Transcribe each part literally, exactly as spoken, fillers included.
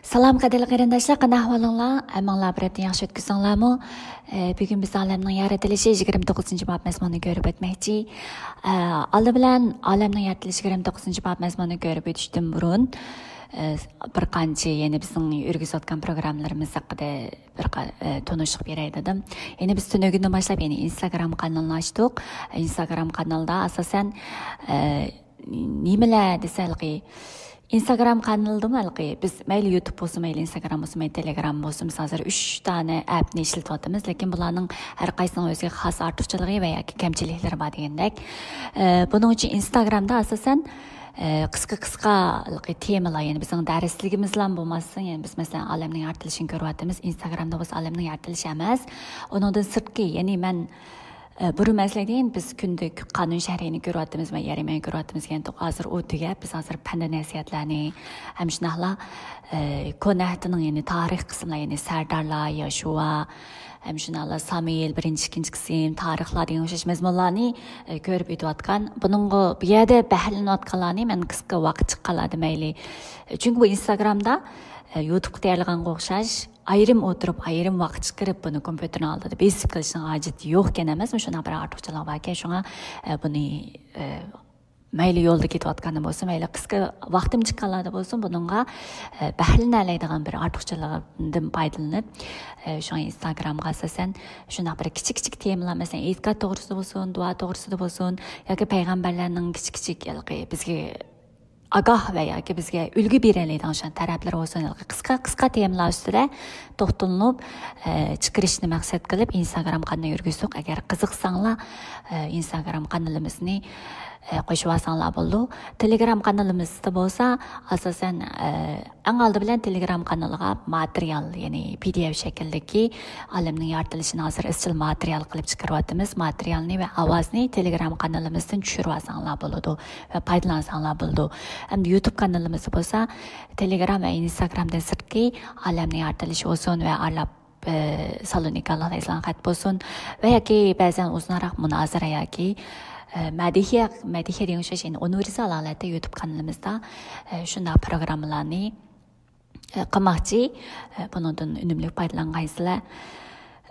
سالام قەدىرلىك قېرىنداشلار، قانداق ئەھۋالىڭلار؟ ھەممىڭلار بىر ياخشى ئۆتكۈزسەڭلارمۇ؟ ئە، بۈگۈن بىز ئالەمنىڭ يارىتىلىشى يىگىرمە توققۇزىنچى باب مەزمۇنىنى كۆرۈپ ئۆتمەكچى. ئە، ئالدى بىلەن ئالەمنىڭ يارىتىلىشى يىگىرمە توققۇزىنچى باب مەزمۇنىنى كۆرۈپ ئۆتۈشتىن بۇرۇن، ئە، بىر قانچە يەنە بىزنىڭ يۈرگۈزۈۋاتقان پروگراممىلىرىمىز ھەققىدە بىر قا-، ئە، تونۇشلۇق بېرەي دېدىم. يەنە بىز تۈنۈگۈندىن باشلاپ يەنە ئىنستاگرام قانىلىنى ئاچتۇق. ئىنستاگرام قانىلىدا ئاساسەن، ئە، نېمىلەر دېسە، ھېلىقى ئىنستاگرام قانىلىدىمۇ ھېلىقى بىز مەيلى يۇتۇب بولسۇن، مەيلى ئىنستاگرام بولسۇن، مەيلى تېلېگرام بولسۇن، بىز ھازىر ئۈچ دانە ئەپنى ئىشلىتىۋاتىمىز. لېكىن بۇلارنىڭ ھەر قايسىنىڭ ئۆزىگە خاس ئارتۇقچىلىقى ۋە ياكى كەمچىلىكلىرى بار دېگەندەك. ئە، بۇنىڭ ئۈچۈن ئىنستاگرامدا ئاساسەن، ئە، قىسقا قىسقا ھېلىقى تېمىلار، يەنى بىزنىڭ دەرسلىكىمىزلا بولماسا، يەنى بىز مەسىلەن ئالەمنىڭ يارىتىلىشىنى كۆرۈۋاتىمىز، ئىنستاگرامدا بولسا ئالەمنىڭ يارىتىلىشى ئەمەس، ئۇنىڭدىن سىرتقى، يەنى مەن ئە، بۇرۇن مەن سىلەرگە دېگەن، بىز كۈندە قانۇن شەھىرىنى كۆرۈۋاتىمىز ۋە يەر يېمەننى كۆرۈۋاتىمىز دېگەن، ھازىر ئۇ تۈگەپ، بىز ھازىر پەند نەسىھەتلەرنى، ھەم شۇنداقلا، ئە، كونا ئەھدىنىڭ، يەنى تارىخ قىسمىلار، يەنى سەردارلار، ياشۇا، ھەم شۇنداقلا سامۇئېل بىرىنچى، ئىككىنچى قىسىم، تارىخلار دېگەن ئوخشاش مەزمۇنلارنى، ئە، كۆرۈپ ئۆتۈۋاتقان. بۇنىڭغا بۇ يەردە بەھرىلىنىۋاتقانلارنى مەن قىسقا ۋاقىت چىققانلاردا مەيلى. چۈنكى بۇ ئىنستاگرامدا، ئە، يۇتۇبقا تەييارلىغانغا ئوخشاش، ئايرىم ئولتۇرۇپ، ئايرىم ۋاقىت چىقىرىپ، بۇنى كومپيۇتېرنىڭ ئالدىدا بېسىپ قىلىشنىڭ ھاجىتى يوقكەن ئەمەسمۇ؟ شۇنداق بىر ئارتۇقچىلىقى باركەن. شۇڭا، ئە، بۇنى، ئە، مەيلى يولدا كېتىۋاتقاندا بولسۇن، مەيلى قىسقا ۋاقتىم چىققانلاردا بولسۇن، بۇنىڭغا، ئە، بەھرىلىنەلەيدىغان بىر ئارتۇقچىلىقىمدىن پايدىلىنىپ، ئە، شۇڭا ئىنستاگرامغا ئاساسەن شۇنداق بىر كىچىك كىچىك تېمىلار، مەسىلەن، ئېتىقاد توغرىسىدا بولسۇن، دۇئا توغرىسىدا بولسۇن، ياكى پەيغەمبەرلەرنىڭ كىچىك كىچىك ھېلىقى بىزگە ئاگاھ ۋە ياكى بىزگە ئۈلگە بېرەلەيدىغان شۇ تەرەپلىرى بولسۇن، قىسقا، قىسقا تېمىلار ئۈستىدە توختىلىنىپ، ئە، چىقىرىشنى مەقسەت قىلىپ، ئىنستاگرام قانىلى يۈرگۈزدۇق. ئەگەر قىزىقساڭلار، ئە، ئىنستاگرام قانىلىمىزنى، ئە، قوشۇۋالساڭلار بولىدۇ. تېلېگرام قانىلىمىزدا بولسا، ئاساسەن، ئە، ئەڭ ئالدى بىلەن تېلېگرام قانىلىغا ماتېرىيال، يەنى پى دى ئېف شەكلىدىكى ئالەمنىڭ يارىتىلىشىنى ھازىر ئىزچىل ماتېرىيال قىلىپ چىقىرىۋاتىمىز. ماتېرىيالنى ۋە ئاۋازنى تېلېگرام قانىلىمىزدىن چۈشۈرۈۋالساڭلار بولىدۇ. ۋە پايدىلانساڭلار بولىدۇ. ئەمدى يۇتۇب قانىلىمىزدا بولسا، تېلېگرام ۋە ئىنستاگرامدىن سىرتقى ئالەمنى يارىتىلىشى بولسۇن ۋە ئارىلاپ، ئە، سالونىكالاردا يېزىلغان خەت بولسۇن ۋە ياكى بەزەن ئۇزۇنراق مۇنازىرە ياكى، ئە، مەدھىيە، مەدھىيە دېگەن ئوخشاش، يەنى ئۇنىۋېرسال ھالەتتە يۇتۇب قانىلىمىزدا، ئە، شۇنداق پروگراممىلارنى، ئە، قىلماقچى. ئە، بۇنىڭدىن ئۈنۈملۈك پايدىلانغايسىلەر.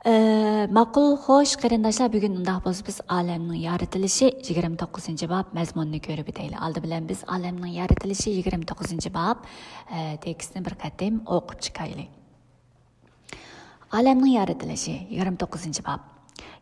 ئە، ماقۇل، خوش، قېرىنداشلار، بۈگۈن ئۇنداق بولسا بىز ئالەمنىڭ يارىتىلىشى يىگىرمە توققۇزىنچى باب مەزمۇنىنى كۆرۈپ ئۆتەيلى. ئالدى بىلەن بىز ئالەمنىڭ يارىتىلىشى يىگىرمە توققۇزىنچى باب، ئە، تېكىستنى بىر قېتىم ئوقۇپ چىقايلى. ئالەمنىڭ يارىتىلىشى، يىگىرمە توققۇزىنچى باب.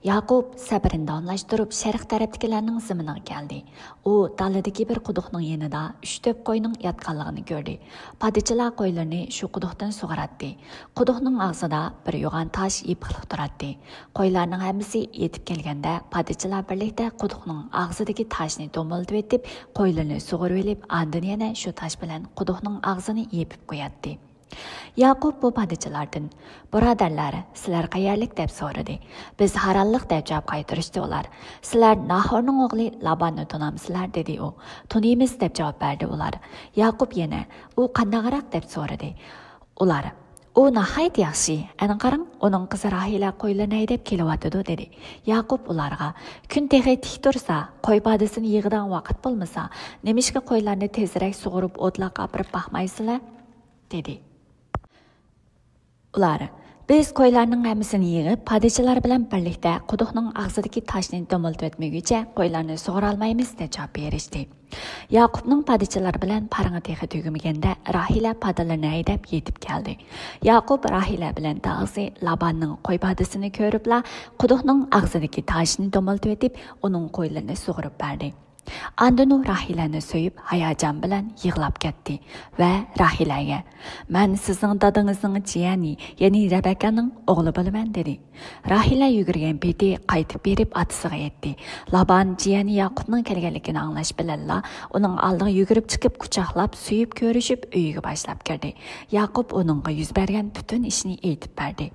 ياقۇپ سەپىرىنى داۋاملاشتۇرۇپ، شەرق تەرەپتىكىلەرنىڭ زېمىنىغا كەلدى. ئۇ دالىدىكى بىر قۇدۇقنىڭ يېنىدا ئۈچ تۆپ قوينىڭ ياتقانلىقىنى كۆردى. پادىچىلار قويلىرىنى شۇ قۇدۇقتىن سۇغۇراتتى. قۇدۇقنىڭ ئاغزىدا بىر يوغان تاش يېپىقلىق تۇراتتى. قويلارنىڭ ھەممىسى يېتىپ كەلگەندە، پادىچىلار بىرلىكتە قۇدۇقنىڭ ئاغزىدىكى تاشنى دومىلىتىۋېتىپ، قويلىرىنى سۇغۇرۇۋېلىپ، ئاندىن يەنە شۇ تاش بىلەن قۇدۇقنىڭ ئاغزىنى يېپىپ قوياتتى. ياقۇپ بۇ پادىچىلاردىن، «بۇرادەرلەر، سىلەر قەيەرلىك؟» دەپ سورىدى. «بىز ھارانلىق» دەپ جاۋاب قايتۇرۇشتى ئۇلار. «سىلەر ناھورنىڭ ئوغلى لاباننى تونامسىلەر؟» دېدى ئۇ. «تونۇيمىز» دەپ جاۋاب بەردى ئۇلار. ياقۇپ يەنە، «ئۇ قانداقراق؟» دەپ سورىدى. ئۇلار، «ئۇ ناھايىتى ياخشى. ئەنە قاراڭ، ئۇنىڭ قىزى راھىلە قويلىرىنى ھەيدەپ كېلىۋاتىدۇ» دېدى. ياقۇپ ئۇلارغا، «كۈن تېخى تىك تۇرسا، قوي پادىسىنى يىغىدىغان ۋاقىت بولمىسا، نېمىشقا قويلارنى تېزرەك سۇغۇرۇپ ئوتلاققا ئاپىرىپ باقمايسىلەر؟» دېدى. ئۇلار، «بىز قويلارنىڭ ھەممىسىنى يىغىپ، پادىچىلار بىلەن بىرلىكتە قۇدۇقنىڭ ئاغزىدىكى تاشنى دومىلىتىۋەتمىگۈچە قويلارنى سۇغۇرالمايمىز» دەپ جاۋاب بېرىشتى. ياقۇپنىڭ پادىچىلار بىلەن پارىڭى تېخى تۈگىمىگەندە، راھىلە پادىلىرىنى ھەيدەپ يېتىپ كەلدى. ياقۇپ راھىلە بىلەن تاغىسى لاباننىڭ قوي پادىسىنى كۆرۈپلا، قۇدۇقنىڭ ئاغزىدىكى تاشنى دومىلىتىۋېتىپ، ئۇنىڭ قويلىرىنى سۇغۇرۇپ بەردى. ئاندىن ئۇ راھىلەنى سۆيۈپ، ھاياجان بىلەن يىغلاپ كەتتى ۋە راھىلەگە، «مەن سىزنىڭ دادىڭىزنىڭ جىيەنى، يەنى رەبەكەنىڭ ئوغلى بولىمەن» دېدى. راھىلە يۈگۈرگەن پېتى قايتىپ بېرىپ ئاتىسىغا يەتتى. لابان جىيەنى ياقۇپنىڭ كەلگەنلىكىنى ئاڭلاش بىلەنلا ئۇنىڭ ئالدىغا يۈگۈرۈپ چىقىپ، قۇچاقلاپ، سۆيۈپ كۆرۈشۈپ، ئۆيىگە باشلاپ كىردى. ياقۇپ ئۇنىڭغا يۈز بەرگەن پۈتۈن ئىشنى ئېيتىپ بەردى.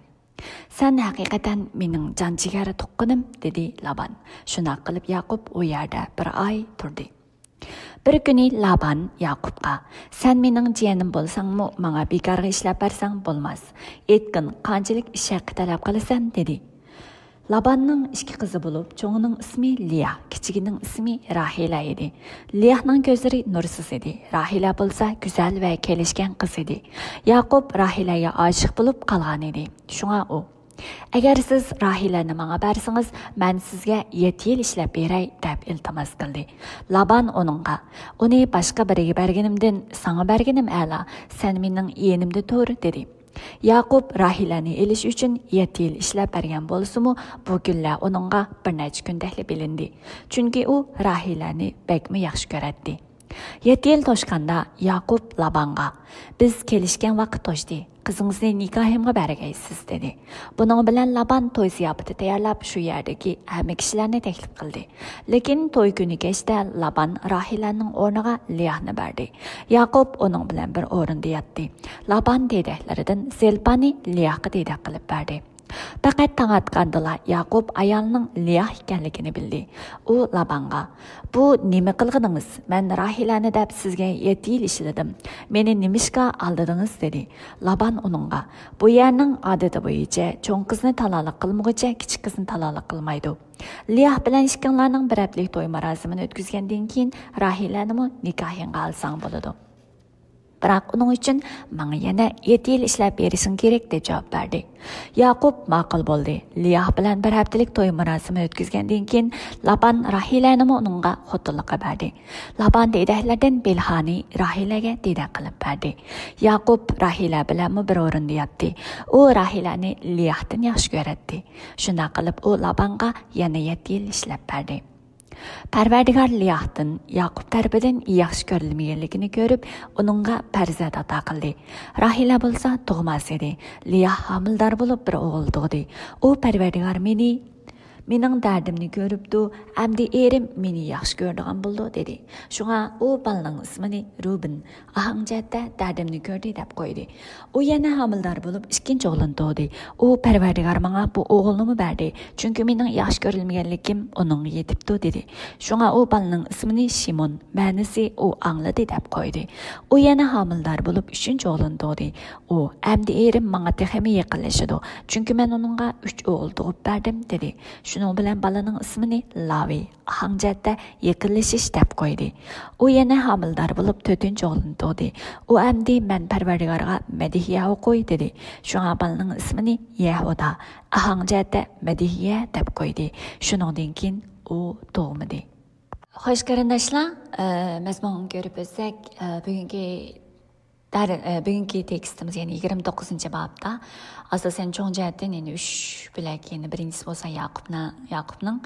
«سەن ھەقىقەتەن مېنىڭ جان جىگەر تۇغقىنىم» دېدى لابان. شۇنداق قىلىپ ياقۇپ ئۇ يەردە بىر ئاي تۇردى. بىر كۈنى لابان ياقۇپقا، «سەن مېنىڭ جىيەنىم بولساڭمۇ، ماڭا بىكارغا ئىشلەپ بەرسەڭ بولماس. ئېيتقىن، قانچىلىك ئىش ھەققى تەلەپ قىلىسەن؟» دېدى. لاباننىڭ ئىككى قىزى بولۇپ، چوڭىنىڭ ئىسمى لىيا، كىچىكىنىڭ ئىسمى راھىلە ئىدى. لىيانىڭ كۆزلىرى نۇرسىز ئىدى. راھىلە بولسا گۈزەل ۋە كېلىشكەن قىز ئىدى. ياقۇپ راھىلەگە ئاشىق بولۇپ قالغان ئىدى. شۇڭا ئۇ، «ئەگەر سىز راھىلەنى ماڭا بەرسىڭىز، مەن سىزگە يەتتە يىل ئىشلەپ بېرەي» دەپ ئىلتىماس قىلدى. لابان ئۇنىڭغا، «ئۇنى باشقا بىرىگە بەرگىنىمدىن ساڭا بەرگىنىم ئەلا، سەن مېنىڭ يېنىمدا تۇر» دېدى. ياقۇپ راھىلەنى ئېلىش ئۈچۈن يەتتە يىل ئىشلەپ بەرگەن بولسىمۇ، بۇ كۈنلەر ئۇنىڭغا بىر نەچچە كۈندەكلا بىلىندى. چۈنكى ئۇ راھىلەنى بەكمۇ ياخشى كۆرەتتى. يەتتە يىل توشقاندا ياقۇپ لابانغا، «بىز كېلىشكەن ۋاقىت توشتى، قىزىڭىزنى نىكاھىمغا بەرگەيسىز» دېدى. بۇنىڭ بىلەن لابان توي زىياپىتى تەييارلاپ، شۇ يەردىكى ھەممە كىشىلەرنى تەكلىپ قىلدى. لېكىن توي كۈنى كەچتە لابان راھىلەنىڭ ئورنىغا لىياھنى بەردى. ياقۇپ ئۇنىڭ بىلەن بىر ئورۇندا ياتتى. لابان دېدەكلىرىدىن زىلپانى لىياھقا دېدەك قىلىپ بەردى. پەقەت تاڭ ئاتقاندىلا ياقۇپ ئايالنىڭ لىياھ ئىكەنلىكىنى بىلدى. ئۇ لابانغا، «بۇ نېمە قىلغىنىڭىز؟ مەن راھىلەنى دەپ سىزگە يەتتە يىل ئىشلىدىم. مېنى نېمىشقا ئالدىدىڭىز؟» دېدى. لابان ئۇنىڭغا، «بۇ يەرنىڭ ئادىتى بويىچە چوڭ قىزنى تالالىق قىلمىغۇچە كىچىك قىزنى تالالىق قىلمايدۇ. لىياھ بىلەن ئىككىڭلارنىڭ بىر ھەپتىلىك توي مۇراسىمىنى ئۆتكۈزگەندىن كېيىن راھىلەنىمۇ نىكاھىڭغا ئالساڭ بولىدۇ. بىراق ئۇنىڭ ئۈچۈن ماڭا يەنە يەتتە يىل ئىشلەپ بېرىشىڭ كېرەك» دەپ جاۋاب بەردى. ياقۇپ ماقۇل بولدى. لىياھ بىلەن بىر ھەپتىلىك توي مۇراسىمى ئۆتكۈزگەندىن كېيىن، لابان راھىلەنىمۇ ئۇنىڭغا خوتۇنلۇققا بەردى. لابان دېدەكلەردىن بىلھانى راھىلەگە دېدەك قىلىپ بەردى. ياقۇپ راھىلە بىلەنمۇ بىر ئورۇندا ياتتى. ئۇ راھىلەنى لىياھتىن ياخشى كۆرەتتى. شۇنداق قىلىپ ئۇ لابانغا يەنە يەتتە يىل ئىشلەپ بەردى. پەرۋەردىگار لىياھتىن ياقۇپ تەرىپىدىن ياخشى كۆرۈلمىگەنلىكىنى كۆرۈپ، ئۇنىڭغا پەرزەنت ئاتا قىلدى. راھىلە بولسا تۇغماس ئىدى. لىياھ ھامىلىدار بولۇپ بىر ئوغۇل تۇغدى. ئۇ، «پەرۋەردىگار مېنى، مېنىڭ دەردىمنى كۆرۈپتۇ، ئەمدى ئېرىم مېنى ياخشى كۆرىدىغان بولىدۇ» دېدى. شۇڭا ئۇ بالىنىڭ ئىسمىنى روبىن، ئاھاڭ جەھەتتە دەردىمنى كۆردى دەپ قويدى. ئۇ يەنە ھامىلىدار بولۇپ ئىككىنچى ئوغلىنى تۇغدى. ئۇ، «پەرۋەردىگار ماڭا بۇ ئوغۇلنىمۇ بەردى، چۈنكى مېنىڭ ياخشى كۆرۈلمىگەنلىكىم ئۇنىڭغا يېتىپتۇ» دېدى. شۇڭا ئۇ بالىنىڭ ئىسمىنى شىمون، مەنىسى «ئۇ ئاڭلىدى» دەپ قويدى. ئۇ يەنە ھامىلىدار بولۇپ ئۈچىنچى ئوغلىنى تۇغدى. ئۇ، «ئەمدى ئېرىم ماڭا تېخىمۇ يېقىنلىشىدۇ، چۈنكى مەن ئۇنىڭغا ئۈچ ئوغۇل تۇغۇپ بەردىم» دېدى. شۇنىڭ بىلەن بالىنىڭ ئىسمىنى لاۋى، ئاھاڭ جەھەتتە يېقىنلىشىش دەپ قويدى. ئۇ يەنە ھامىلىدار بولۇپ تۆتىنچى ئوغلىنى تۇغدى. ئۇ ئەمدى «مەن پەرۋەردىگارغا مەدھىيە ئوقۇي» دېدى. شۇڭا بالىنىڭ ئىسمىنى يەھۇدا، ئاھاڭ جەھەتتە مەدھىيە دەپ قويدى. شۇنىڭدىن كېيىن ئۇ تۇغمىدى. خوش قېرىنداشلار، ئە، مەزمۇننى كۆرۈپ ئۆتسەك، ئە، بۈگۈنكى دەر-، ئە، بۈگۈنكى تېكىستىمىز، يەنى يىگىرمە توققۇزىنچى بابتا، ئاساسەن چوڭ جەھەتتىن يەنى ئۈچ بۆلەك، يەنى بىرىنچىسى بولسا ياقۇپنىڭ، ياقۇپنىڭ،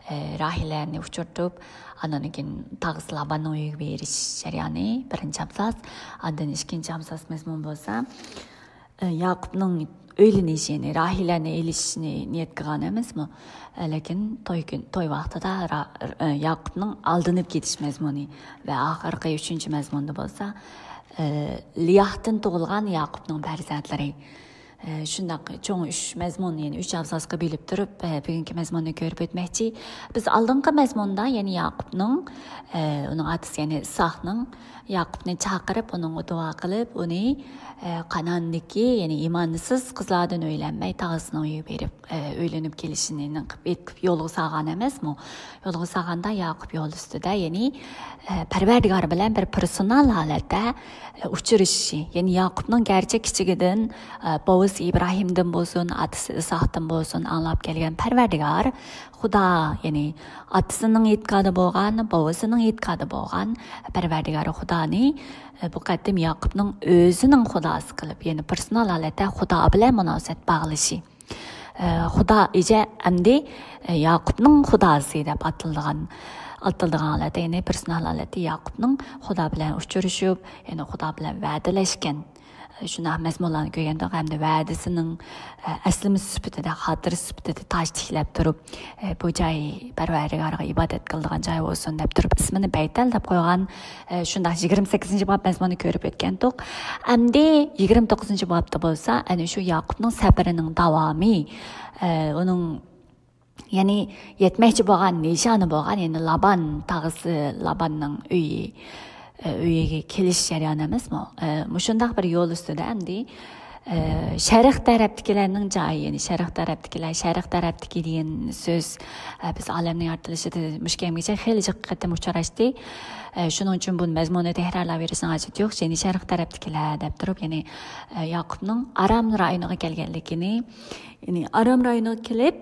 ئە، راھىلەنى ئۇچرىتىپ، ئاندىن كېيىن تاغىسى لاباننىڭ ئۆيىگە بېرىش جەريانى، بىرىنچى ئابزاس. ئاندىن ئىككىنچى ئابزاس مەزمۇن بولسا، ئە، ياقۇپنىڭ ئۆيلىنىش، يەنى راھىلەنى ئېلىشنى نىيەت قىلغان ئەمەسمۇ؟ ئە، لېكىن توي كۈن، توي ۋاقتىدا را-، ئە، ياقۇپنىڭ ئالدىنىپ كېتىش مەزمۇنى ۋە ئاخىرقى ئۈچىنچى مەزمۇندا بولسا، ئە، لىياھتىن تۇغۇلغان ياقۇپنىڭ پەرزەنتلىرى. ئە، شۇنداق چوڭ ئۈچ مەزمۇن، يەنى ئۈچ ئابزاسقا بۆلۈپ تۇرۇپ، ئە، بۈگۈنكى مەزمۇننى كۆرۈپ ئۆتمەكچى. بىز ئالدىنقى مەزمۇندا، يەنى ياقۇپنىڭ، ئە، ئۇنىڭ ئاتىسى، يەنى ئىسھاقنىڭ ياقۇپنى چاقىرىپ، ئۇنىڭغا دۇئا قىلىپ، ئۇنى، ئە، قانائاندىكى، يەنى ئىمانسىز قىزلاردىن ئۆيلەنمەي، تاغىسىنىڭ ئۆيىگە بېرىپ، ئە، ئۆيلىنىپ كېلىشىنى نېقىپ ئېيتىپ يولغا سالغان ئەمەسمۇ؟ يولغا سالغاندا ياقۇپ يول ئۈستىدە، يەنى، ئە، پەرۋەردىگار بىلەن بىر پېرسونال ھالەتتە، ئە، ئۇچرىشىشى، يەنى ياقۇپنىڭ گەرچە كىچىكىدىن، ئە، بوۋىسى ئىبراھىمدىن بولسۇن، ئاتىسى ئىسھاقتىن بولسۇن، ئاڭلاپ كەلگەن پەرۋەردىگار، خۇدا، يەنى ئاتىسىنىڭ ئېتىقادى بولغان، بوۋىسىنىڭ ئېتىقادى بولغان پەرۋەردىگار خۇدانى، ئە، بۇ قېتىم ياقۇپنىڭ ئۆزىنىڭ خۇداسى قىلىپ، يەنى پېرسونال ھالەتتە خۇدا بىلەن مۇناسىۋەت باغلىشى. ئە، خۇدا ئىجە ئەمدى، ئە، ياقۇپنىڭ خۇداسى دەپ ئاتىلىدىغان، ئاتىلىدىغان ھالەتتە، يەنى پېرسونال ھالەتتە ياقۇپنىڭ خۇدا بىلەن ئۇچرىشىپ، يەنى خۇدا بىلەن ۋەدىلەشكەن، شۇنداق مەزمۇنلارنى كۆرگەندە، ھەمدە ۋەدىسىنىڭ، ئە، ئەسلىمىسى سۈپىتىدە، خاتىرە سۈپىتىدە تاج تىكلەپ تۇرۇپ، ئە، بۇ جاي پەرۋەردىگارغا ئىبادەت قىلىدىغان جاي بولسۇن دەپ تۇرۇپ، ئىسمىنى بەيتەل دەپ قويغان، ئە، شۇنداق يىگىرمە سەككىزىنچى باب مەزمۇنىنى كۆرۈپ ئۆتكەنتۇق. ئەمدى يىگىرمە توققۇزىنچى بابتا بولسا، ئەنە شۇ ياقۇپنىڭ سەپىرىنىڭ داۋامى، ئە، ئۇنىڭ يەنى يەتمەكچى بولغان نىشانى بولغان، يەنى لابان تاغىسى، لاباننىڭ ئۆيى، ئۆيىگە كېلىش جەريانى ئەمەسمۇ؟ مۇشۇنداق بىر يول ئۈستىدە ئەمدى ئە، شەرق تەرەپتىكىلەرنىڭ جايى، يەنى شەرق تەرەپتىكىلەر، شەرق تەرەپتىكى دېگەن سۆز، ئە، بىز ئالەمنىڭ يارىتىلىشىدا مۇشۇ كەمگىچە خېلى جىق قېتىم ئۇچراشتى. ئە، شۇنىڭ ئۈچۈن بۇ مەزمۇننى تەكرارلاپ بېرىشنىڭ ھاجىتى يوق. يەنى شەرق تەرەپتىكىلەر دەپ تۇرۇپ، يەنى، ئە، ياقۇپنىڭ ئارام رايونىغا كەلگەنلىكىنى، يەنى ئارام رايونىغا كېلىپ،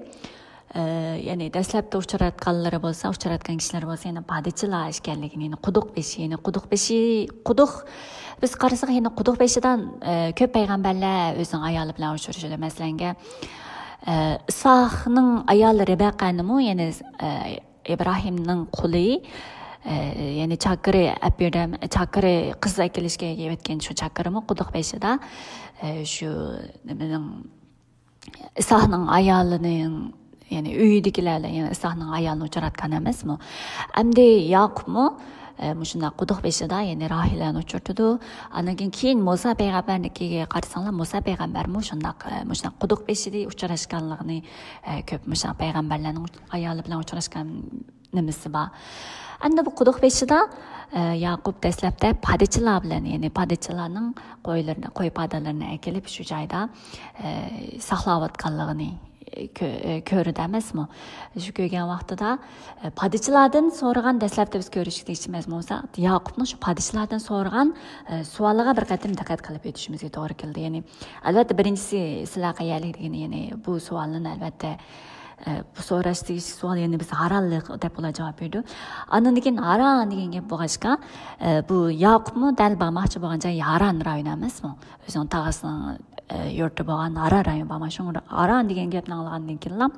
ئە، يەنى دەسلەپتە ئۇچراتقانلىرى بولسا، ئۇچراتقان كىشىلەر بولسا، يەنى پادىچىلار ئىكەنلىكىنى، يەنى قۇدۇق بېشى، يەنى قۇدۇق بېشى، قۇدۇق، بىز قارىساق، يەنى قۇدۇق بېشىدا، ئە، كۆپ پەيغەمبەرلەر ئۆزىنىڭ ئايالى بىلەن ئۇچرىشىدۇ. مەسىلەنگە، ئە، ئىسھاقنىڭ ئايالى رېبەقەنىمۇ، يەنى، ئە، ئىبراھىمنىڭ قۇلى، ئە، يەنى چاكىرى ئەپيۆدەم، چاكىرى قىز ئەكېلىشكە يەۋەتكەن شۇ چاكىرىمۇ قۇدۇق بېشىدا، ئە، شۇ نېمىنىڭ، ئىسھاقنىڭ ئايالىنىڭ، يەنى ئۆيىدىكىلەر بىلەن، يەنى ئىسھاقنىڭ ئايالىنى ئۇچراتقان ئەمەسمۇ؟ ئەمدى ياقۇپمۇ، ئە، مۇشۇنداق قۇدۇق بېشىدا، يەنى راھىلەنى ئۇچرىتىدۇ. ئاندىن كېيىن، كېيىن مۇسا پەيغەمبەرنىڭكىگە قارىساڭلار، مۇسا پەيغەمبەرمۇ شۇنداق، ئە، مۇشۇنداق قۇدۇق بېشىدا ئۇچراشقانلىقىنى، ئە، كۆپ مۇشۇنداق پەيغەمبەرلەرنىڭ ئايالى بىلەن ئۇچراشقان نېمىسى بار. ئەمدى بۇ قۇدۇق بېشىدا، ئە، ياقۇپ دەسلەپتە پادىچىلار بىلەن، يەنى پادىچىلارنىڭ قويلىرىنى، قوي پادىلىرىنى ئەكېلىپ شۇ جايدا، ئە، ساقلاۋاتقانلىقىنى، ئە، كۆ-، ئە، كۆرىدۇ ئەمەسمۇ؟ شۇ كۆرگەن ۋاقتىدا، ئە، پادىچىلاردىن سورىغان، دەسلەپتە بىز كۆرۈشكە تېگىشلىك ئەمەس بولسا، ياقۇپنىڭ شۇ پادىچىلاردىن سورىغان، ئە، سوئالىغا بىر قېتىم دىققەت قىلىپ ئۆتۈشىمىزگە توغرا كېلىدۇ. يەنى، ئەلۋەتتە، بىرىنچىسى سىلەر قەيەرلىك دېگىنى، يەنى بۇ سوئالنى، ئەلۋەتتە، ئە، بۇ سوراش تېگىشلىك سوئال، يەنى بىز ھارانلىق دەپ ئۇلار جاۋاب بېرىدۇ. ئاندىن كېيىن ھاران دېگەن گەپ بولغاچقا، ئە، بۇ ياقۇپمۇ دەل بارماقچى بولغان جاي ھاران رايونى ئەمەسمۇ؟ ئۆزىنىڭ تاغىسىنىڭ، ئە، يۇرتى بولغان ھاران رايونى بارماقچى. شۇڭا ھاران دېگەن گەپنى ئاڭلىغاندىن كېيىنلا،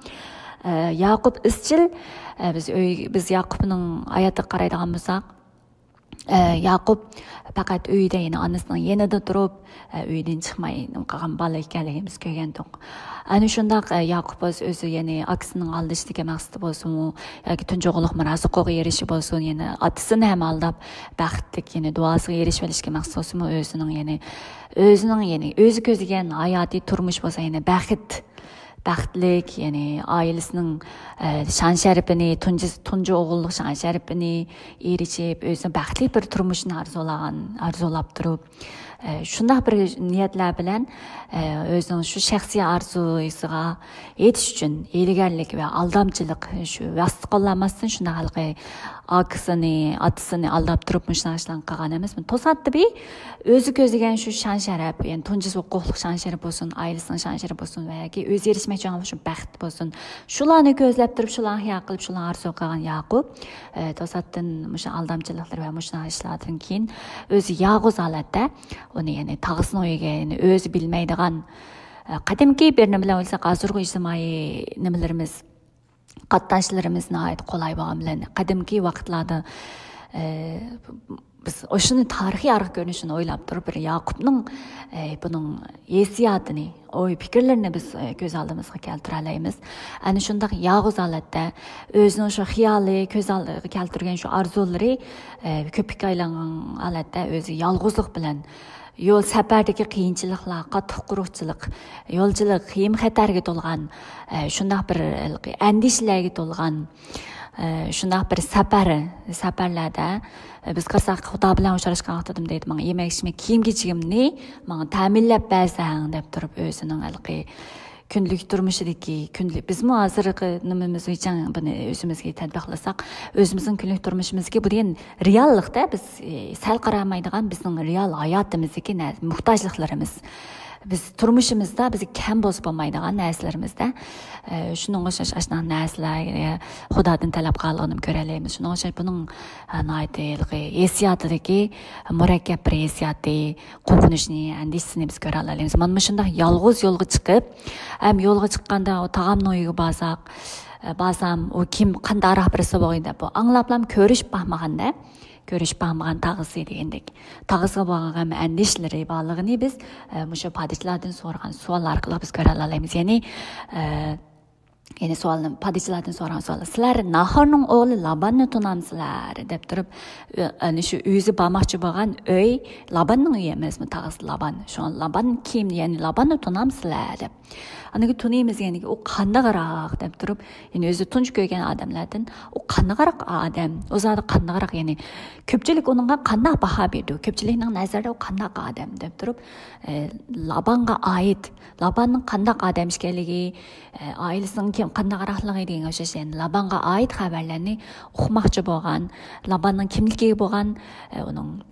ئە، ياقۇپ ئىزچىل، ئە، بىز ئۆي، بىز ياقۇپنىڭ ھاياتىغا قارايدىغان بولساق، ئە، ياقۇپ پەقەت ئۆيدە، يەنى ئانىسىنىڭ يېنىدا تۇرۇپ، ئە، ئۆيدىن چىقماي نېمە قىلغان بالا ئىكەنلىكىنى بىز كۆرگەنتۇق. ئەنە شۇنداق، ئە، ياقۇپ بولسا ئۆزى، يەنى ئاكىسىنىڭ ئالدىشىدىكى مەقسىتى بولسىمۇ، ياكى تۇنجى ئوغۇللۇق مىراس ھوقۇقىغا ئېرىشىش بولسۇن، يەنى ئاتىسىنى ھەم ئالداپ، بەختلىك، يەنى دۇئاسىغا ئېرىشىۋېلىشكە مەقسەت بولسىمۇ، ئۆزىنىڭ، يەنى ئۆزىنىڭ، يەنى ئۆزى كۆزلىگەن ھاياتىي تۇرمۇش بولسا، يەنى بەخت، بەختلىك، يەنى ئائىلىسىنىڭ، ئە، شان-شەرىپىنى، تۇنجى، تۇنجى ئوغۇللۇق شان-شەرىپىنى ئېرىشىپ، ئۆزىنىڭ بەختلىك بىر تۇرمۇشىنى ئارزۇلىغان، ئارزۇلاپ تۇرۇپ، ئە، شۇنداق بىر نىيەتلەر بىلەن، ئە، ئۆزىنىڭ شۇ شەخسىي ئارزۇسىغا يېتىش ئۈچۈن ھىيلىگەرلىك ۋە ئالدامچىلىق، شۇ ۋاسىتە قوللانماستىن شۇنداق ھېلىقى ئاكىسىنى، ئاتىسىنى ئالداپ تۇرۇپ مۇشۇنداق ئىشلارنى قىلغان ئەمەسمۇ؟ توساتتى بىر ئۆزى كۆزلىگەن شۇ شان-شەرەپ، يەنى تۇنجى ھوقۇقلۇق شان-شەرەپ بولسۇن، ئائىلىسىنىڭ شان-شەرىپى بولسۇن ۋە ياكى ئۆزى ئېرىشمەكچى بولغان شۇ بەخت بولسۇن، شۇلارنى كۆزلەپ تۇرۇپ، شۇلارنى خىيال قىلىپ، شۇلارنى ئارزۇ قىلغان ياقۇپ، ئە، توساتتىن مۇشۇ ئالدامچىلىقلىرى ۋە مۇشۇنداق ئىشلاردىن كېيىن ئۆزى يالغۇز ھالەتتە ئۇنى، يەنى تاغىسىنىڭ ئۆيىگە، يەنى ئۆزى بىلمەيدىغان، ئە، قەدىمكى بىر نېمە بىلەن ئويلىساق، ھازىرقى ئىجتىمائىي نېمىلىرىمىز، قاتناشلىرىمىز ناھايىتى قولاي بولغان بىلەن، قەدىمكى ۋاقىتلاردا، ئە، بىز ئاشۇنى تارىخىي ئارقا كۆرۈنۈشىنى ئويلاپ تۇرۇپ، بىر ياقۇپنىڭ، ئە، بۇنىڭ ھېسسىياتىنى، ئوي پىكىرلىرىنى بىز، ئە، كۆز ئالدىمىزغا كەلتۈرەلەيمىز. ئەنە شۇنداق يالغۇز ھالەتتە ئۆزىنىڭ شۇ خىيالى، كۆز ئالدىغا كەلتۈرگەن شۇ ئارزۇلىرى، ئە، كۆپۈككە ئايلانغان ھالەتتە ئۆزى يالغۇزلۇق بىلەن يول سەپەردىكى قىيىنچىلىقلار، قاتتىق قۇرۇقچىلىق، يولچىلىق، خېيىم خەتەرگە تولغان، ئە، شۇنداق بىر ئەندىشىلەرگە تولغان، ئە، شۇنداق بىر سەپەر، سەپەرلەردە، ئە، بىز قارىساق، خۇدا بىلەن ئۇچراشقان ۋاقتىدا دەيدۇ، ماڭا يېمەك ئىچمەك، كىيىم كېچىكىمنى ماڭا تەمىنلەپ بەرسەڭ دەپ تۇرۇپ، ئۆزىنىڭ ھېلىقى كۈندىلىك تۇرمۇشىدىكى، كۈندىلىك، بىزمۇ ھازىرقى نېمىمىز بويىچە بۇنى ئۆزىمىزگە تەتبىقلىساق، ئۆزىمىزنىڭ كۈندىلىك تۇرمۇشىمىزدىكى بۇ دېگەن رېئاللىقتا بىز، ئى، سەل قارالمايدىغان بىزنىڭ رېئال ھاياتىمىزدىكى نە-، موھتاجلىقلىرىمىز. بىز تۇرمۇشىمىزدا بىزگە كەم بولسا بولمايدىغان نەرسىلىرىمىزدە، ئى، شۇنىڭغا ئوخشاش ئاشۇنداق نەرسىلەر، ئى، خۇدادىن تەلەپ قىلغانلىقىنى كۆرەلەيمىز. شۇنىڭغا ئوخشاش بۇنىڭ، ئى، ناھايىتى ھېلىقى ھېسسىياتىدىكى مۇرەككەپ بىر ھېسسىياتى، قورقۇنچنى، ئەندىشىسىنى بىز كۆرەلەيمىز. مانا مۇشۇنداق يالغۇز يولغا چىقىپ، ھەم يولغا چىققاندا ئۇ تاغامنىڭ ئۆيىگە بارساق، ئە، بارسام، ئۇ كىم، قانداقراق بىرسى بولغىنى دەپ، بۇ ئاڭلاپلام كۆرۈشۈپ باقمىغاندا، كۆرۈشۈپ باقمىغان تاغىسى دېگەندەك. تاغىسىغا بولغان غەم ئەندىشىلىرى بارلىقىنى بىز، ئە، مۇشۇ پادىچىلاردىن سورىغان سوئال ئارقىلىق بىز كۆرەلەيمىز. يەنى، ئە، يەنى سوئالنى، پادىچىلاردىن سورىغان سوئال، سىلەر ناھورنىڭ ئوغلى لاباننى تونامسىلەر؟ دەپ تۇرۇپ، ئەنە شۇ ئۆزى بارماقچى بولغان ئۆي لاباننىڭ ئۆيى ئەمەسمۇ؟ تاغىسى لابان. شۇڭا لابان كىم، يەنى لاباننى تونامسىلەر؟ دەپ. ئاندىن كېيىن تونۇيمىز، يەنى ئۇ قانداقراق دەپ تۇرۇپ، يەنى ئۆزى تۇنجى كۆرگەن ئادەملەردىن، ئۇ قانداقراق ئادەم، ئۇ زادى قانداقراق، يەنى كۆپچىلىك ئۇنىڭغا قانداق باھا بېرىدۇ، كۆپچىلىكنىڭ نەزىرىدە ئۇ قانداق ئادەم دەپ تۇرۇپ، ئە، لابانغا ئائىت، لاباننىڭ قانداق ئادەم ئىكەنلىكى، ئە، ئائىلىسىنىڭ كىم، قانداقراقلىقى دېگەن ئوخشاش، يەنى لابانغا ئائىت خەۋەرلەرنى ئۇقماقچى بولغان، لاباننىڭ كىملىكىگە بولغان، ئە، ئۇنىڭ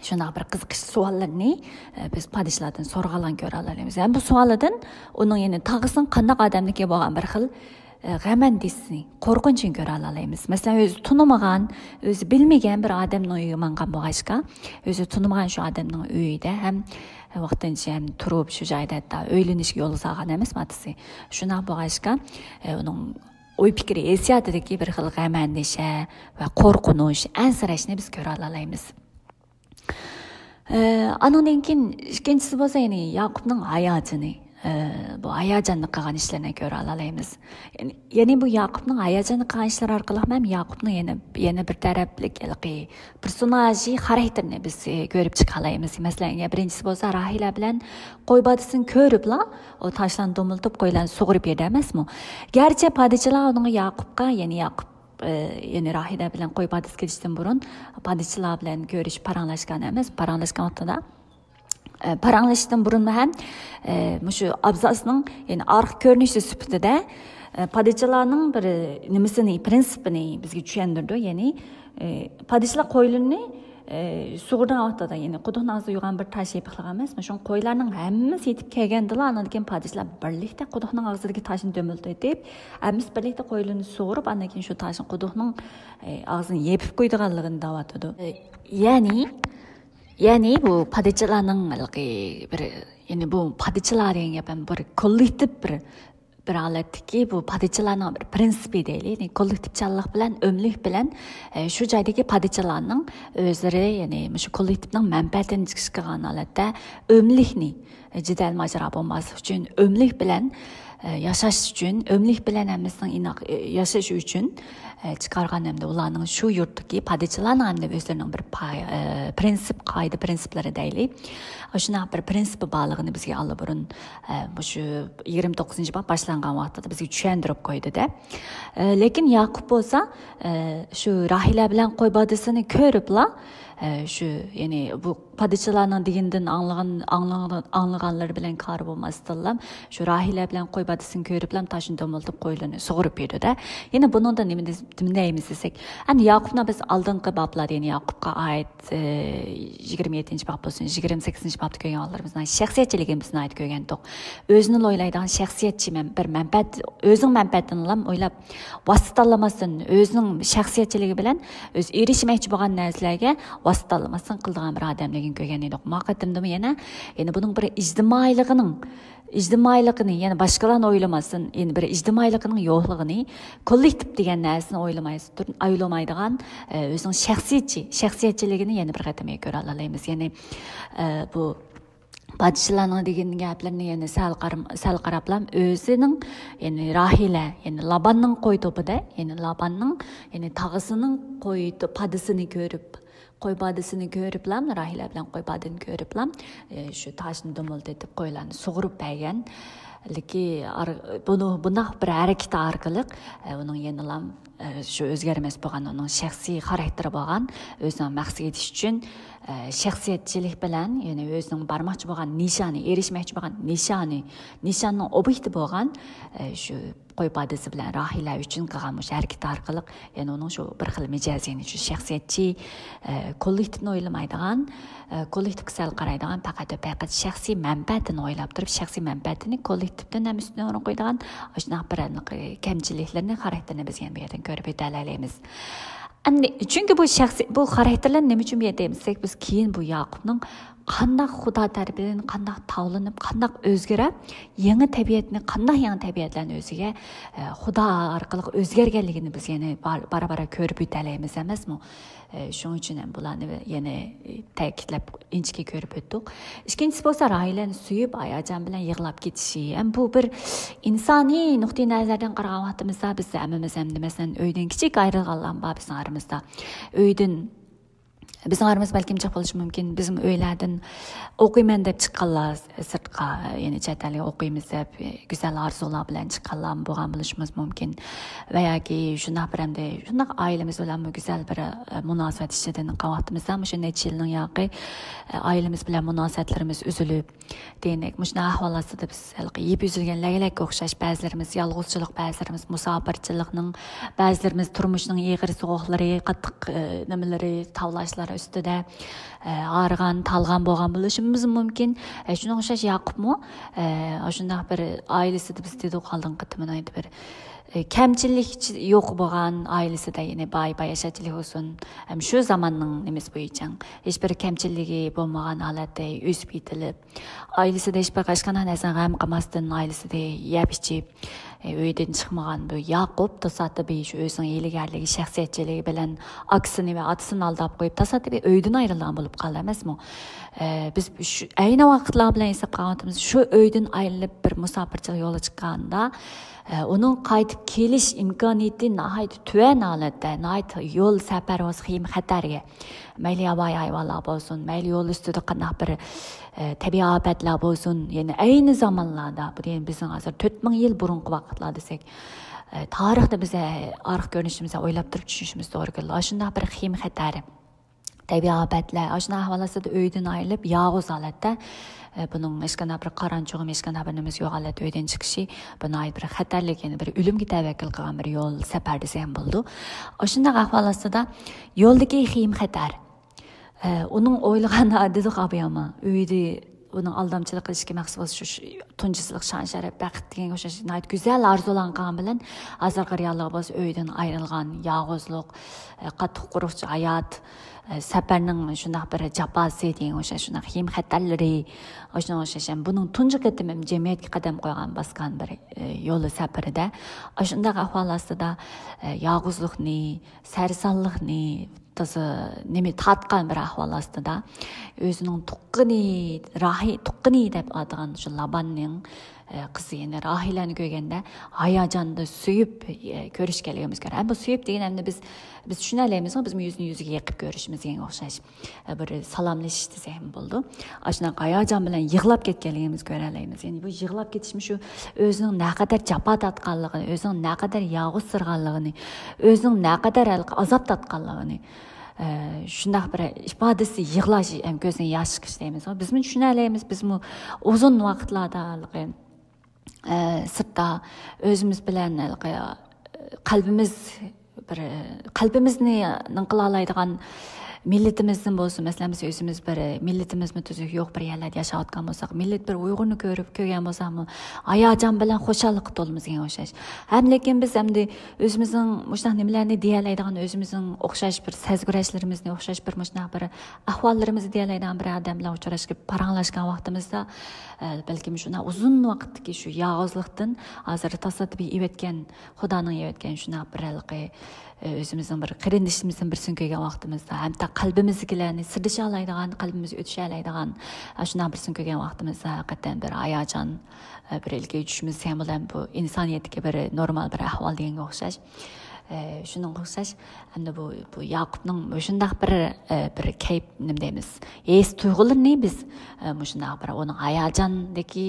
شۇنداق بىر قىزىقىش سوئاللىرىنى، ئە، بىز پادىچىلاردىن سورىغانلارنى كۆرەلەيمىز. ھەم بۇ سوئالىدىن ئۇنىڭ يەنى تاغىسىنىڭ قانداق ئادەملىكى بولغان بىر خىل، ئە، غەم ئەندىشىسىنى، قورقۇنچىنى كۆرەلەيمىز. مەسىلەن، ئۆزى تونۇمىغان، ئۆزى بىلمىگەن بىر ئادەمنىڭ ئۆيىگە ماڭغان بولغاچقا، ئۆزى تونۇمىغان شۇ ئادەمنىڭ ئۆيىدە ھەم ۋاقتىنچە ھەم تۇرۇپ، شۇ جايدا ھەتتا ئۆيلىنىشكە يول سالغان ئەمەس ئاتىسى. شۇنداق بولغاچقا، ئە، ئۇنىڭ ئوي پىكرى، ھېسسىياتىدىكى بىر خىل غەم ئەندىشە ۋە قورقۇنچ، ئەنسىرەشنى بىز كۆرەلەيمىز. ئە، ئانىڭدىن كېيىن ئىككىنچىسى بولسا، يەنى ياقۇپنىڭ ھاياجىنى، ئە، بۇ ھاياجاندا قىلغان ئىشلىرىنى كۆرەلەيمىز. يەنى، يەنى بۇ ياقۇپنىڭ ھاياجاندا قىلغان ئىشلىرى ئارقىلىق ھەم ياقۇپنىڭ يەنە، يەنە بىر تەرەپلىك ھېلىقى پېرسوناژى، خاراكتېرىنى بىز، ئە، كۆرۈپ چىقالايمىز. مەسىلەن، بىرىنچىسى بولسا راھىلە بىلەن قوي پادىسىنى كۆرۈپلا، ئۇ تاشلارنى دومىلىتىپ، قويلارنى سۇغۇرۇپ يېدى ئەمەسمۇ؟ گەرچە پادىچىلار ئۇنىڭغا ياقۇپقا، يەنى ياقۇپ ئى، يەنى راھىلە بىلەن قوي پادىسى كېتىشتىن بۇرۇن پادىچىلار بىلەن كۆرۈشۈپ پاراڭلاشقان ئەمەس، پاراڭلاشقان ۋاقتىدا، ئى، پاراڭلىشىشتىن بۇرۇنمۇ ھەم، ئى، مۇشۇ ئابزاسنىڭ، يەنى ئارقا كۆرۈنۈشى سۈپىتىدە، ئى، پادىچىلارنىڭ بىر نېمىسىنى، پرىنسىپىنى بىزگە چۈشەندۈرىدۇ. يەنى، ئى، پادىچىلار قويلىرىنى، ئى، سۇغۇرىدىغان ۋاقتىدا، يەنى قۇدۇقنىڭ ئاغزىدا يوغان بىر تاش يېپىقلىق ئەمەس، شۇڭا قويلارنىڭ ھەممىسى يېتىپ كەلگەندىلا، ئاندىن كېيىن پادىچىلار بىرلىكتە قۇدۇقنىڭ ئاغزىدىكى تاشنى دۆمۈلدىتىپ، ھەممىسى بىرلىكتە قويلىرىنى سۇغۇرۇپ، ئاندىن كېيىن شۇ تاشنى قۇدۇقنىڭ، ئى، ئاغزىنى يېپىپ قويىدىغانلىقىنى دەۋاتىدۇ. ئى، يەنى، يەنى بۇ پادىچىلارنىڭ ھېلىقى بىر، يەنى بۇ پادىچىلار دېگەن گەپ ھەم بىر كوللېكتىپ بىر، بىر ھالەتتىكى بۇ پادىچىلارنىڭ بىر پرىنسىپى دەيلى، يەنى كوللېكتىپچانلىق بىلەن، ئۆملۈك بىلەن، ئى، شۇ جايدىكى پادىچىلارنىڭ ئۆزلىرى، يەنى مۇشۇ كوللېكتىپنىڭ مەنپەئەتىنى چىقىش قىلغان ھالەتتە ئۆملۈكنى، ئى، جېدەل ماجىرا بولماسلىق ئۈچۈن، ئۆملۈك بىلەن، ئى، ياشاش ئۈچۈن، ئۆملۈك بىلەن ھەممىسىنىڭ ئىناق، ئى، ياشىشى ئۈچۈن، ئى، چىقارغان ھەمدە ئۇلارنىڭ شۇ يۇرتتىكى پادىچىلارنىڭ ھەمدە ئۆزلىرىنىڭ بىر پاي-، ئى، پرىنسىپ، قائىدە پرىنسىپلىرى دەيلى. شۇنداق بىر پرىنسىپى بارلىقىنى بىزگە ئاللىبۇرۇن، ئە، مۇشۇ يىگىرمە توققۇزىنچى باب باشلانغان ۋاقتىدا بىزگە چۈشەندۈرۈپ قويدى-دە. ئە، لېكىن ياقۇپ بولسا، ئە، شۇ راھىلە بىلەن قوي پادىسىنى كۆرۈپلا، ئە، شۇ، يەنى بۇ پادىچىلارنىڭ دېگىنىدىن ئاڭلىغان، ئاڭلىغان، ئاڭلىغانلىرى بىلەن كارى بولماستىنلا، شۇ راھىلە بىلەن قوي پادىسىنى كۆرۈپلا تاشنى دومىلىتىپ قويلىرىنى سۇغۇرۇپ يۈردى-دە. يەنە بۇنىڭدا نېمە دېس-، نېمە دەيمىز دېسەك، ئەمدى ياقۇپنى بىز ئالدىنقى بابلاردا، يەنى ياقۇپقا ئائىت ئى، يىگىرمە يەتتىنچى باب بولسۇن، يىگىرمە سەككىزىنچى بابتا كۆرگەن ۋاقىتلىرىمىزدا شەخسىيەتچىلىكىنى بىز ناھايىتى كۆرگەنتۇق. ئۆزىنى ئويلايدىغان شەخسىيەتچى مەن-، بىر مەنپەئەت، ئۆزىنىڭ مەنپەئەتىنىلا ئويلاپ، ۋاسىتە تاللىماستىن ئۆزىنىڭ شەخسىيەتچىلىكى بىلەن ئۆزى ئېرىشمەكچى بولغان نەرسىلەرگە ۋاسىتە تاللىماستىن قىلىدىغان بىر ئادەملىكىنى كۆرگەن ئىدۇق. ماقۇل قېتىمدىمۇ يەنە، يەنە بۇنىڭ بىر ئىجتىمائىيلىقىنىڭ ئىجتىمائىيلىقىنى، يەنى باشقىلارنى ئويلىماستىن، يەنى بىر ئىجتىمائىيلىقىنىڭ يوقلۇقىنى، كوللېكتىپ دېگەن نەرسىنى ئويلىمايدىغان، ئويلىمايدىغان، ئە، ئۆزىنىڭ شەخسىيەتچى، شەخسىيەتچىلىكىنى يەنە بىر قېتىم كۆرەلەيمىز. يەنى، ئە، بۇ پادىچىلارنىڭ دېگەن گەپلىرىنى يەنە سەل قارام-، سەل قاراپلا ئۆزىنىڭ، يەنى راھىلە، يەنى لاباننىڭ قوي توپىدا، يەنى لاباننىڭ، يەنى تاغىسىنىڭ قوي تو-، پادىسىنى كۆرۈپ، قوي پادىسىنى كۆرۈپلا، راھىلە بىلەن قوي پادىنى كۆرۈپلا، ئى، شۇ تاشنى دومىلىتىپ قويلارنى سۇغۇرۇپ بەرگەنلىكى ئار-، بۇنى، بۇنداق بىر ھەرىكىتى ئارقىلىق، ئى، ئۇنىڭ يەنىلا، ئى، شۇ ئۆزگەرمەس بولغان ئۇنىڭ شەخسىي خاراكتېرى بولغان ئۆزىنىڭ مەقسىتىگە يېتىش ئۈچۈن، ئى، شەخسىيەتچىلىك بىلەن، يەنى ئۆزىنىڭ بارماقچى بولغان نىشانى، ئېرىشمەكچى بولغان نىشانى، نىشاننىڭ ئوبيېكتى بولغان، ئى، شۇ قوي پادىسى بىلەن راھىلە ئۈچۈن قىلغان مۇشۇ ھەرىكىتى ئارقىلىق، يەنى ئۇنىڭ شۇ بىر خىل مىجەزى، يەنى شۇ شەخسىيەتچى، ئە، كوللېكتىپنى ئويلىمايدىغان، ئە، كوللېكتىپكە سەل قارايدىغان، پەقەت ۋە پەقەت شەخسىي مەنپەئەتىنى ئويلاپ تۇرۇپ، شەخسىي مەنپەئەتىنى كوللېكتىپتىن ھەم ئۈستۈن ئورۇن قويىدىغان، ئاشۇنداق بىر كەمچىلىكلىرىنى، خاراكتېرىنى بىز يەنە بۇ يەردىن كۆرۈپ ئۆتەلەيمىز. ئەمدى، چۈنكى بۇ شەخسىي، بۇ خاراكتېرلەرنى نېمە ئۈچۈن بۇ يەردە دەيمىز دېسەك، بىز كېيىن بۇ ياقۇپنىڭ قانداق خۇدا تەرىپىدىن قانداق تاۋلىنىپ، قانداق ئۆزگىرىپ، يېڭى تەبىئەتنى، قانداق يېڭى تەبىئەتلەرنى ئۆزىگە، ئە، خۇدا ئارقىلىق ئۆزگەرگەنلىكىنى بىز يەنە بار-، بارا-بارا كۆرۈپ ئۆتەلەيمىز ئەمەسمۇ؟ ئە، شۇنىڭ ئۈچۈن ھەم بۇلارنى يەنە تەكىتلەپ ئىنچىكە كۆرۈپ ئۆتتۇق. ئىككىنچىسى بولسا راھىلەنى سۆيۈپ، ھاياجان بىلەن يىغلاپ كېتىشى. ھەم بۇ بىر ئىنسانىي نۇقتىئى نەزەردىن قارىغان ۋاقتىمىزدا، بىز ھەممىمىز ئەمدى، مەسىلەن، ئۆيدىن كىچىك ئايرىلغانلار بار بىزنىڭ ئارىمىزدا. ئۆيدىن بىزنىڭ ئارىمىز بەلكىم جىق بولۇشى مۇمكىن. بىزمۇ ئۆيلەردىن ئوقۇيمەن دەپ چىققانلار سىرتقا، يەنى چەت ئەلگە ئوقۇيمىز دەپ، گۈزەل ئارزۇلار بىلەن چىققانلار بولغان بولۇشىمىز مۇمكىن. ۋە ياكى شۇنداق بىر ئەمدى شۇنداق ئائىلىمىز بىلەنمۇ گۈزەل بىر، ئە، مۇناسىۋەت ئىچىدە قالغان ۋاقتىمىزدا، مۇشۇ نەچچە يىلنىڭ ياقى، ئە، ئائىلىمىز بىلەن مۇناسىۋەتلىرىمىز ئۈزۈلۈپ، دېگەندەك، مۇشۇنداق ئەھۋال ئاستىدا بىز ھېلىقى يىپ ئۈزۈلگەن لەگلەككە ئوخشاش، بەزىلىرىمىز يالغۇزچىلىق، بەزىلىرىمىز مۇساپىرچىلىقنىڭ، بەزىلىرىمىز تۇرمۇشنىڭ ئېغىر سوغۇقلىرى، قاتتىق، ئە، نېمىلىرى، تاۋلاشلار ئۈستىدە، ئە، ھارغان، تالغان بولغان بولۇشىمىز مۇمكىن. ئە، شۇنىڭغا ئوخشاش ياقۇپمۇ، ئە، شۇنداق بىر ئائىلىسىدە بىز دېدۇق ئالدىنقى قېتىمدا بىر، ئە، كەمچىلىك يوق بولغان ئائىلىسىدە، يەنى باي-باياشاتچىلىق بولسۇن، ھەم شۇ زاماننىڭ نېمىسى بويىچە ھېچ بىر كەمچىلىكى بولمىغان ھالەتتە ئۆسۈپ يېتىلىپ، ئائىلىسىدە ھېچبىر ھېچقانداق نەرسىدىن غەم قىلماستىن، ئائىلىسىدە يەپ ئىچىپ، ئۆيدىن چىقمىغان بۇ ياقۇپ تاسادىپىي شۇ ئۆزىنىڭ ھىيلىگەرلىكى، شەخسىيەتچىلىكى بىلەن ئاكىسىنى ۋە ئاتىسىنى ئالداپ قويۇپ، تاسادىپىي ئۆيدىن ئايرىلىدىغان بولۇپ قالدى ئەمەسمۇ؟ ئە، بىز شۇ ئەينى ۋاقىتلار بىلەن ھېسابقا ئالغاندا، شۇ ئۆيدىن ئايرىلىپ بىر مۇساپىرچىلىق يولىغا چىققاندا، ئە، ئۇنىڭ قايتىپ كېلىش ئىمكانىيىتى ناھايىتى تۆۋەن ھالەتتە، ناھايىتى يول سەپەر بولسا خېيىم خەتەرگە، مەيلى ياۋايى ھايۋانلار بولسۇن، مەيلى يول ئۈستىدە قانداق بىر، ئە، تەبىئىي ئاپەتلەر بولسۇن، يەنى ئەينى زامانلاردا، بۇ دېگەن بىزنىڭ ھازىر تۆت مىڭ يىل بۇرۇنقى ۋاقىتلار دېسەك، ئە، تارىختا بىز، ئە، ئارقا كۆرۈنۈشىمىز ئويلاپ تۇرۇپ چۈشىنىشىمىز توغرا كېلىدۇ. ئاشۇنداق بىر خېيىم خەتەر، تەبىئىي ئاپەتلەر، ئاشۇنداق ئەھۋال ئاستىدا ئۆيدىن ئايرىلىپ، يالغۇز ھالەتتە، ئە، بۇنىڭ ھېچقانداق بىر قارانچۇقىمۇ، ھېچقانداق بىر نېمىسى يوق ھالەتتە ئۆيدىن چىقىشى، بۇ ناھايىتى بىر خەتەرلىك، يەنى بىر ئۆلۈمگە تەۋەككۈل قىلغان بىر يول سەپەر دېسە ھەم بولىدۇ. ئاشۇنداق ئەھۋال ئاستىدا يولدىكى خېيىم خەتەر، ئە، ئۇنىڭ ئويلىغان دېدۇق ئابىياما، ئۆيدە ئۇنىڭ ئالدامچىلىق قىلىشقا مەخسۇس بولسا شۇ، شۇ تۇنجىسىلىق، شان-شەرەپ، بەخت دېگەنگە ئوخشاش ناھايىتى گۈزەل ئارزۇلارنى قىلغان بىلەن، ھازىرقى رېئاللىقى بولسا ئۆيدىن ئايرىلغان، يالغۇزلۇق، ئە، قاتتىق قورقۇنچ ھايات، ئە، سەپەرنىڭ شۇنداق بىر جاپاسى دېگەنگە ئوخشاش شۇنداق خېيىم خەتەرلىرى، ئاشۇنىڭغا ئوخشاش ھەم بۇنىڭ تۇنجى قېتىم ھەم جەمئىيەتكە قەدەم قويغان، باسقان بىر، ئە، يولى سەپىرىدە، ئاشۇنداق ئەھۋال ئاستىدا، ئە، يالغۇزلۇقنى، سەرسانلىقنى، تازا نېمە تارتقان بىر ئەھۋال ئاستىدا، ئۆزىنىڭ تۇغقىنى، راھى، تۇغقىنى دەپ ئاتىغان شۇ لاباننىڭ، ئە، قىزى، يەنى راھىلەنى كۆرگەندە، ھاياجاندا سۆيۈپ، ئە، كۆرۈشكەنلىكىمىز كۆرە. ئەمما بۇ سۆيۈپ دېگەن ئەمدى بىز، بىز چۈشىنەلەيمىزغۇ، بىزمۇ يۈزنى يۈزىگە يېقىپ كۆرۈشىمىز دېگەنگە ئوخشاش. ئە، بىر سالاملىشىش دېسەكمۇ بولىدۇ. ئاشۇنداق ھاياجان بىلەن يىغلاپ كەتكەنلىكىمىز كۆرەلەيمىز. يەنى بۇ يىغلاپ كېتىشمۇ شۇ ئۆزىنىڭ نەقەدەر جاپا تارتقانلىقىنى، ئۆزىنىڭ نەقەدەر يالغۇزسىرىغانلىقىنى، ئۆزىنىڭ نەقەدەر ھېلىقى ئازاب تارتقانلىقىنى، ئە، شۇنداق بىر ئىپادىسى، يىغلاش، ھەم كۆزدىن ياش چىقىش دەيمىزغۇ. بىزمۇ چۈشىنەلەيمىز، بىزمۇ ئۇزۇن ۋاقىتلاردا ھېلىقى، ئە، سىرتتا ئۆزىمىز بىلەن ھېلىقى، ئە، قەلبىمىز بىر، ئە، قەلبىمىزنى نىڭ قىلالايدىغان مىللىتىمىزدىن بولسۇن، مەسىلەن، بىز ئۆزىمىز بىر، مىللىتىمىزمۇ تۈزۈك يوق بىر يەرلەردە ياشاۋاتقان بولساق، مىللىت بىر ئۇيغۇرنى كۆرۈپ، كۆرگەن بولساقمۇ، ھاياجان بىلەن خۇشاللىققا تولىمىز دېگەن ئوخشاش. ھەم لېكىن بىز ئەمدى ئۆزىمىزنىڭ مۇشۇنداق نېمىلەرنى دېيەلەيدىغان، ئۆزىمىزنىڭ ئوخشاش بىر سەزگۈرەشلىرىمىزنى، ئوخشاش بىر مۇشۇنداق بىر ئەھۋاللىرىمىزنى دېيەلەيدىغان بىر ئادەم بىلەن ئۇچراشقا، پاراڭلاشقان ۋاقتىمىزدا، ئە، بەلكىم شۇنداق ئۇزۇن ۋاقىتتىكى شۇ يالغۇزلۇقتىن ھازىر تاسادىپىي ئېۋەتكەن، خۇدانىڭ ئېۋەتكەن شۇنداق بىر ھېلىقى، ئە، ئۆزىمىزنىڭ بىر قېرىندىشىمىزدىن بىرسىنى كۆرگەن ۋاقتىمىزدا، ھەتتا قەلبىمىزدىكىلەرنى سىردىشالايدىغان، قەلبىمىزگە ئۆتۈشەلەيدىغان، ئە، شۇنداق بىرسىنى كۆرگەن ۋاقتىمىزدا ھەقىقەتەن بىر ھاياجان، ئە، بىر ئىلكىگە چۈشىمىز ھەم بۇ ئىنسانىيەتتىكى بىر نورمال بىر ئەھۋال دېگەنگە ئوخشاش. ئە، شۇنىڭغا ئوخشاش، ئەمدى بۇ، بۇ ياقۇپنىڭ مۇشۇنداق بىر، ئە، بىر كەيپ، نېمە دەيمىز، ھېس تۇيغۇلىرىنى بىز، ئە، مۇشۇنداق بىر ئۇنىڭ ھاياجاندىكى،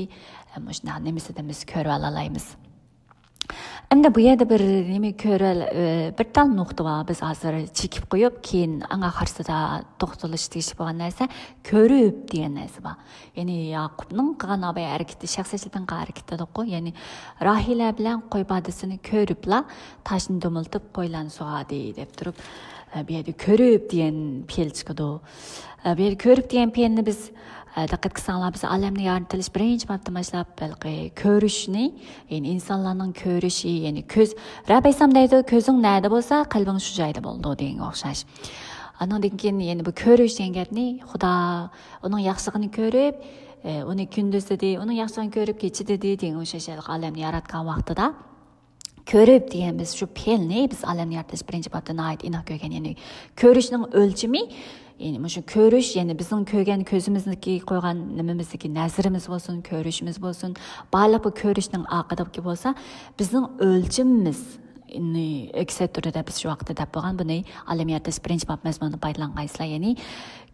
ئە، مۇشۇنداق نېمىسىدىن بىز كۆرۈۋالالايمىز. ئەمدى بۇ يەردە بىر نېمە كۆرۈۋال-، ئە، بىر تال نۇقتا بار. بىز ھازىر چېكىپ قويۇپ، كېيىن ئەڭ ئاخىرسىدا توختىلىش تېگىشلىك بولغان نەرسە كۆرۈپ دېگەن نەرسە بار. يەنى ياقۇپنىڭ قىلغان ھەرىكىتى، شەخسىيەتچىلىكتىن قىلغان ھەرىكىتى دېدۇققۇ. يەنى راھىلە بىلەن قوي پادىسىنى كۆرۈپلا تاشنى دومىلىتىپ قويلارنى سوغاردى دەپ تۇرۇپ، ئە، بۇ يەردە كۆرۈپ دېگەن پېئىل چىقىدۇ. ئە، بۇ يەردە كۆرۈپ دېگەن پېئىلنى بىز، ئە، دىققەت قىلساڭلار، بىز ئالەمنى يارىتىلىش بىرىنچى بابتىن باشلاپ ھېلىقى كۆرۈشنى، يەنى ئىنسانلارنىڭ كۆرۈشى، يەنى كۆز، رەببى ئەلەيھىسسالام دەيدۇ، كۆزۈڭ نەدە بولسا، قەلبىڭ شۇ جايدا بولىدۇ دېگەنگە ئوخشاش. ئانىڭدىن كېيىن يەنە بۇ كۆرۈش دېگەن گەپنى، خۇدا ئۇنىڭ ياخشىلىقىنى كۆرۈپ، ئۇنى كۈندۈز دېدى، ئۇنىڭ ياخشىلىقىنى كۆرۈپ كېچە دېدى دېگەن ئوخشاش، ئالەمنى ياراتقان ۋاقتىدا كۆرۈپ دېگەن بىز شۇ پېئىلنى بىز ئالەمنى يارىتىش بىرىنچى بابتا ناھايىتى ئېنىق كۆرگەن. يەنى كۆرۈشنىڭ ئۆلچىمى، يەنى مۇشۇ كۆرۈش، يەنى بىزنىڭ كۆرگەن كۆزىمىزدىكى قويغان نېمىمىزدىكى نەزىرىمىز بولسۇن، كۆرۈشىمىز بولسۇن، بارلىق بۇ كۆرۈشنىڭ ئاقىدىكى بولسا بىزنىڭ ئۆلچىمىمىز ئۆكسە تۇرىدۇ دەپ بىز شۇ ۋاقىتتا دەپ بولغان. بۇنى ئالەم يارىتىش بىرىنچى باب مەزمۇنىدىن پايدىلانغايسىلەر. يەنى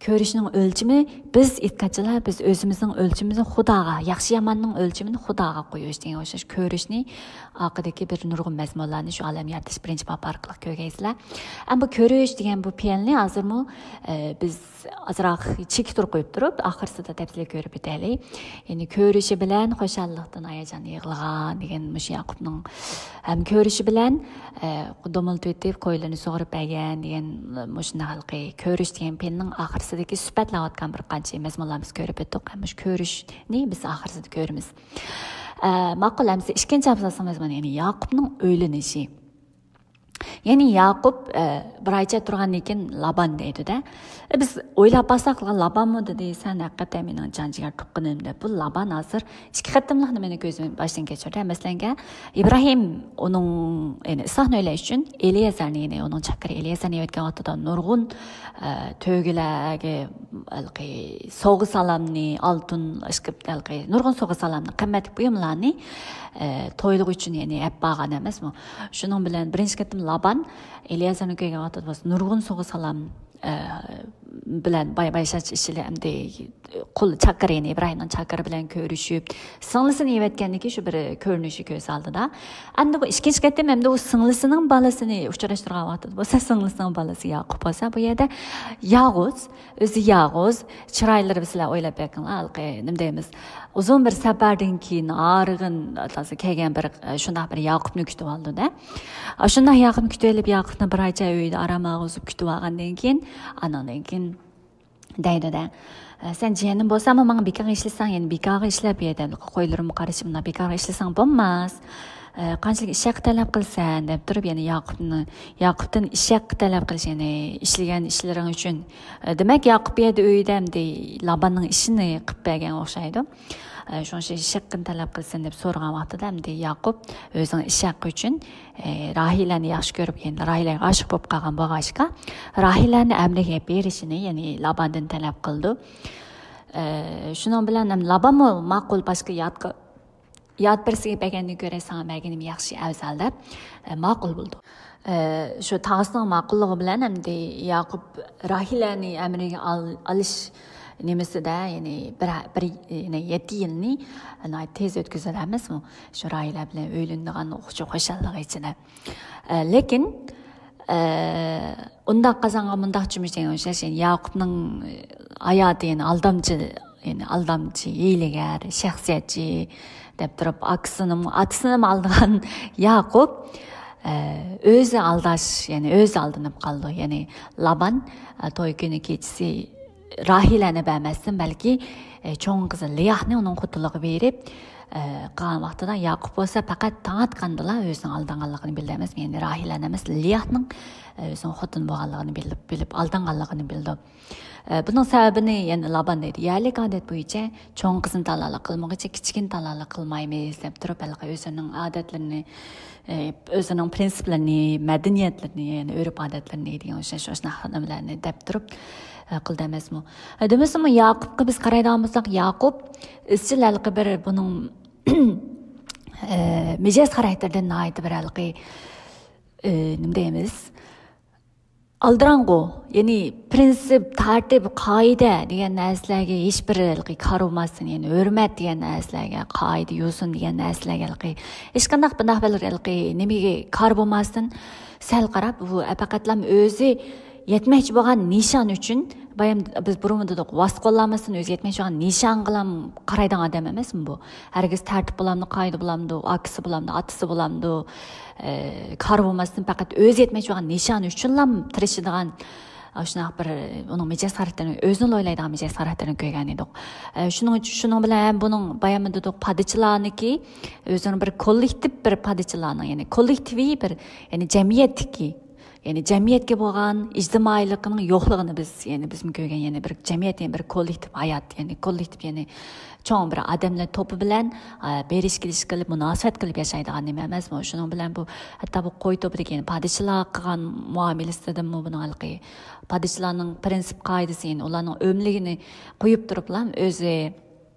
كۆرۈشنىڭ ئۆلچىمى، بىز ئېيتقانچىلا، بىز ئۆزىمىزنىڭ ئۆلچىمىمىزنى خۇداغا، ياخشى ياماننىڭ ئۆلچىمىنى خۇداغا قويۇش دېگەن ئوخشاش كۆرۈشنى ئارقىدىكى بىر نۇرغۇن مەزمۇنلارنى شۇ ئالەم يارىتىش بىرىنچى باب ئارقىلىق كۆرگەيسىلەر. ئەمما بۇ كۆرۈش دېگەن بۇ پېئىلنى ھازىرمۇ، ئە، بىز ئازراق چېكىتتۈرۈپ قويۇپ تۇرۇپ، ئاخىرسىدا تەپسىلىي كۆرۈپ ئۆتەيلى. يەنى كۆرۈشى بىلەن خۇشاللىقتىن ھاياجان يىغلىغان دېگەن مۇشۇ ياقۇپنىڭ ھەم كۆرۈشى بىلەن، ئە، دومۇلتىۋېتىپ قويلىرىنى سۇغۇرۇپ بەرگەن دېگەن مۇشۇنداق ھېلىقى كۆرۈش دېگەن پېئىلنىڭ ئاخىرسىدىكى سۈپەتلەۋاتقان بىر قانچە مەزمۇنلار بىز كۆرۈپ ئۆتتۇق. ھەم مۇشۇ كۆرۈشنى بىز ئاخىرسىدا كۆرىمىز. ئە، ماقۇل، ئەمىسە ئىككىنچى ئابزاسنىڭ مەزمۇنى، يەنى ياقۇپنىڭ ئۆيلىنىشى. يەنى ياقۇپ، ئە، بىر ئايچە تۇرغاندىن كېيىن لابان دەيدۇ-دە. ئە، بىز ئويلاپ باقساق، لابانمۇ دېدى، سەن ھەقىقەتەن مېنىڭ جان جىگەر تۇغقىنىم دەپ. بۇ لابان ھازىر ئىككى قېتىملىق نېمىنى كۆزىدىن باشتىن كەچۈردى. مەسىلەنگە، ئىبراھىم ئۇنىڭ، يەنى ئىسھاقنى ئۆيلەش ئۈچۈن ئېلىئەزەرنى، يەنى ئۇنىڭ چاكىرى ئېلىئەزەرنى ئەۋەتكەن ۋاقتىدا نۇرغۇن، ئە، تۆگىلەرگە ھېلىقى سوۋغا سالامنى، ئالتۇن، ئىشقىپ ھېلىقى نۇرغۇن سوۋغا سالامنى، قىممەتلىك بۇيۇملارنى، ئە، تويلۇق ئۈچۈن يەنى ئەپ بارغان ئەمەسمۇ؟ شۇنىڭ بىلەن بىرىنچى قېتىم لابان ئېلىئەزەرنى كۆرگەن ۋاقتىدا بولسا نۇرغۇن سوۋغا سالام، ئە، بىلەن باي-، باياشاچ ئىشلى ئەمدى قۇل چاكىرى، يەنى ئىبراھىمنىڭ چاكىرى بىلەن كۆرۈشۈپ، سىڭلىسىنى يەۋەتكەندىكى شۇ بىر كۆرۈنۈشى كۆز ئالدىدا. ئەمدى بۇ ئىككىنچى قېتىم، ئەمدى ئۇ سىڭلىسىنىڭ بالىسىنى ئۇچراشتۇرغان ۋاقتىدا بولسا، سىڭلىسىنىڭ بالىسى ياقۇپ بولسا، بۇ يەردە يالغۇز، ئۆزى يالغۇز، چىرايلىرى، سىلەر ئويلاپ بېقىڭلار، ھېلىقى نېمە دەيمىز، ئۇزۇن بىر سەپەردىن كېيىن ھارغىن كەلگەن بىر، شۇنداق بىر ياقۇپنى كۈتۈپ ئالىدۇ-دە. شۇنداق ياقۇپنى كۈتۈۋېلىپ، ياقۇپنى بىر ئايچە ئۆيدە ئارام ئالغۇزۇپ كۈتۈۋالغاندىن كېيىن، ئانىڭدىن كېيىن دەيدۇ-دە. ئە، سەن جەھەننەم بولساڭمۇ ماڭا بىكارغا ئىشلىسەڭ، يەنە بىكارغا ئىشلەپ، يەردە قويلىرىممۇ قارىشىپ، مۇنداق بىكارغا ئىشلىسەڭ بولماس. ئە، قانچىلىك ئىش ھەققى تەلەپ قىلىسەن دەپ تۇرۇپ، يەنە ياقۇپنى، ياقۇپتىن ئىش ھەققى تەلەپ قىلىش، يەنى ئىشلىگەن ئىشلىرىڭ ئۈچۈن. ئە، دېمەك، ياقۇپ بۇ يەردە ئۆيدە ئەمدى لاباننىڭ ئىشىنى قىلىپ بەرگەن ئوخشايدۇ. ئە، شۇڭا شۇ ئىش ھەققىنى تەلەپ قىلسۇن دەپ سورىغان ۋاقتىدا، ئەمدى ياقۇپ ئۆزىنىڭ ئىش ھەققى ئۈچۈن، ئە، راھىلەنى ياخشى كۆرۈپ، يەنى راھىلەگە ئاشىق بولۇپ قالغان بولغاچقا، راھىلەنى ئەمرىگە بېرىشىنى، يەنى لاباندىن تەلەپ قىلىدۇ. ئە، شۇنىڭ بىلەن ھەم لابانمۇ ماقۇل، باشقا ياتقا-، يات بىرسىگە بەرگەندىن كۆرە ساڭا بەرگىنىم ياخشى، ئەۋزەل دەپ، ئە، ماقۇل بولىدۇ. ئە، شۇ تاغىسىنىڭ ماقۇللۇقى بىلەن ئەمدى ياقۇپ راھىلەنى ئەمرىگە ئال-، ئالىش نېمىسىدە، يەنى بىر، بىر، يەنى يەتتە يىلنى ناھايىتى تېز ئۆتكۈزىدۇ ئەمەسمۇ؟ شۇ راھىلە بىلەن ئۆيلىنىدىغان ئوخشاش خۇشاللىق ئىچىدە. ئە، لېكىن، ئە، ئۇنداق قازانغان مۇنداق جۇمۇش دېگەن ئوخشاش، يەنى ياقۇپنىڭ ھاياتى، يەنى ئالدامچى، يەنى ئالدامچى، ھىيلىگەر، شەخسىيەتچى دەپ تۇرۇپ، ئاكىسىنىمۇ، ئاتىسىنىمۇ ئالدىغان ياقۇپ، ئە، ئۆزى ئالداش، يەنى ئۆزى ئالدىنىپ قالىدۇ. يەنى لابان، ئە، توي كۈنى كېچىسى راھىلەنى بەرمەستىن، بەلكى، ئە، چوڭ قىزى لىياھنى ئۇنىڭ خوتۇنلۇقىغا بېرىپ، ئە، قالغان ۋاقتىدا ياقۇپ بولسا پەقەت تاڭ ئاتقاندىلا ئۆزىنىڭ ئالدانغانلىقىنى بىلدى ئەمەسمۇ؟ يەنى راھىلەنى ئەمەس، لىياھنىڭ، ئە، ئۆزىنىڭ خوتۇنى بولغانلىقىنى بىلىپ، بىلىپ ئالدانغانلىقىنى بىلىدۇ. ئە، بۇنىڭ سەۋەبىنى يەنە لابان دەيدۇ، يەرلىك ئادەت بويىچە چوڭ قىزنى تالالىق قىلمىغۇچە كىچىكىنى تالالىق قىلمايمىز دەپ تۇرۇپ، ھېلىقى ئۆزىنىڭ ئادەتلىرىنى، ئە، ئۆزىنىڭ پرىنسىپلىرىنى، مەدەنىيەتلىرىنى، يەنى ئۆرپ ئادەتلىرىنى دېگەن ئوخشاش، شۇنداق نېمىلەرنى دەپ تۇرۇپ، ئە، قىلدى ئەمەسمۇ؟ ئە، دېمىسىمۇ ياقۇپقا بىز قارايدىغان بولساق، ياقۇپ ئىزچىل ھېلىقى بىر بۇنىڭ، ئە، مىجەز خاراكتېرىدىن ناھايىتى بىر ھېلىقى، ئە، نېمە دەيمىز؟ ئالدىراڭغۇ، يەنى پرىنسىپ، تەرتىپ، قائىدە دېگەن نەرسىلەرگە ھېچ بىر ھېلىقى كار بولماستىن، يەنى ھۆرمەت دېگەن نەرسىلەرگە، قائىدە، يوسۇن دېگەن نەرسىلەرگە ھېلىقى ھېچقانداق بۇنداق بىر ھېلىقى نېمىگە كار بولماستىن، سەل قاراپ، بۇ پەقەتلا ئۆزى يەتمەكچى بولغان نىشان ئۈچۈن، بايام بىز بۇرۇنمۇ دېدۇق، ۋاسىتە قوللانماستىن ئۆزى يەتمەكچى بولغان نىشانغىلا قارايدىغان ئادەم ئەمەسمۇ بۇ؟ ھەرگىز تەرتىپ بولامدۇ، قائىدە بولامدۇ، ئاكىسى بولامدۇ، ئاتىسى بولامدۇ، ئە، كار بولماستىن پەقەت ئۆزى يەتمەكچى بولغان نىشان ئۈچۈنلا تىرىشىدىغان، ئە، شۇنداق بىر ئۇنىڭ مىجەز خاراكتېرىنى، ئۆزىنىلا ئويلايدىغان مىجەز خاراكتېرىنى كۆرگەن ئىدۇق. ئە، شۇنىڭ ئۈچۈن، شۇنىڭ بىلەن ھەم بۇنىڭ بايامى دېدۇق، پادىچىلارنىكى ئۆزىنىڭ بىر كوللېكتىپ، بىر پادىچىلارنىڭ، يەنى كوللېكتىۋىي بىر، يەنى جەمئىيەتتىكى يەنى جەمئىيەتكە بولغان ئىجتىمائىيلىقنىڭ يوقلۇقىنى بىز، يەنى بىزمۇ كۆرگەن، يەنى بىر جەمئىيەت، يەنى بىر كوللېكتىپ ھايات، يەنى كوللېكتىپ، يەنى چوڭ بىر ئادەملەر توپى بىلەن، ئە، بېرىش كېلىش قىلىپ، مۇناسىۋەت قىلىپ ياشايدىغان نېمە ئەمەسمۇ؟ شۇنىڭ بىلەن بۇ، ھەتتا بۇ قوي توپىدىكى، يەنى پادىشاھلار قىلغان مۇئامىلىسىدىنمۇ بۇنىڭ ھېلىقى پادىشاھلارنىڭ پرىنسىپ قائىدىسى، يەنى ئۇلارنىڭ ئۆملۈكىنى قويۇپ تۇرۇپلا ئۆزى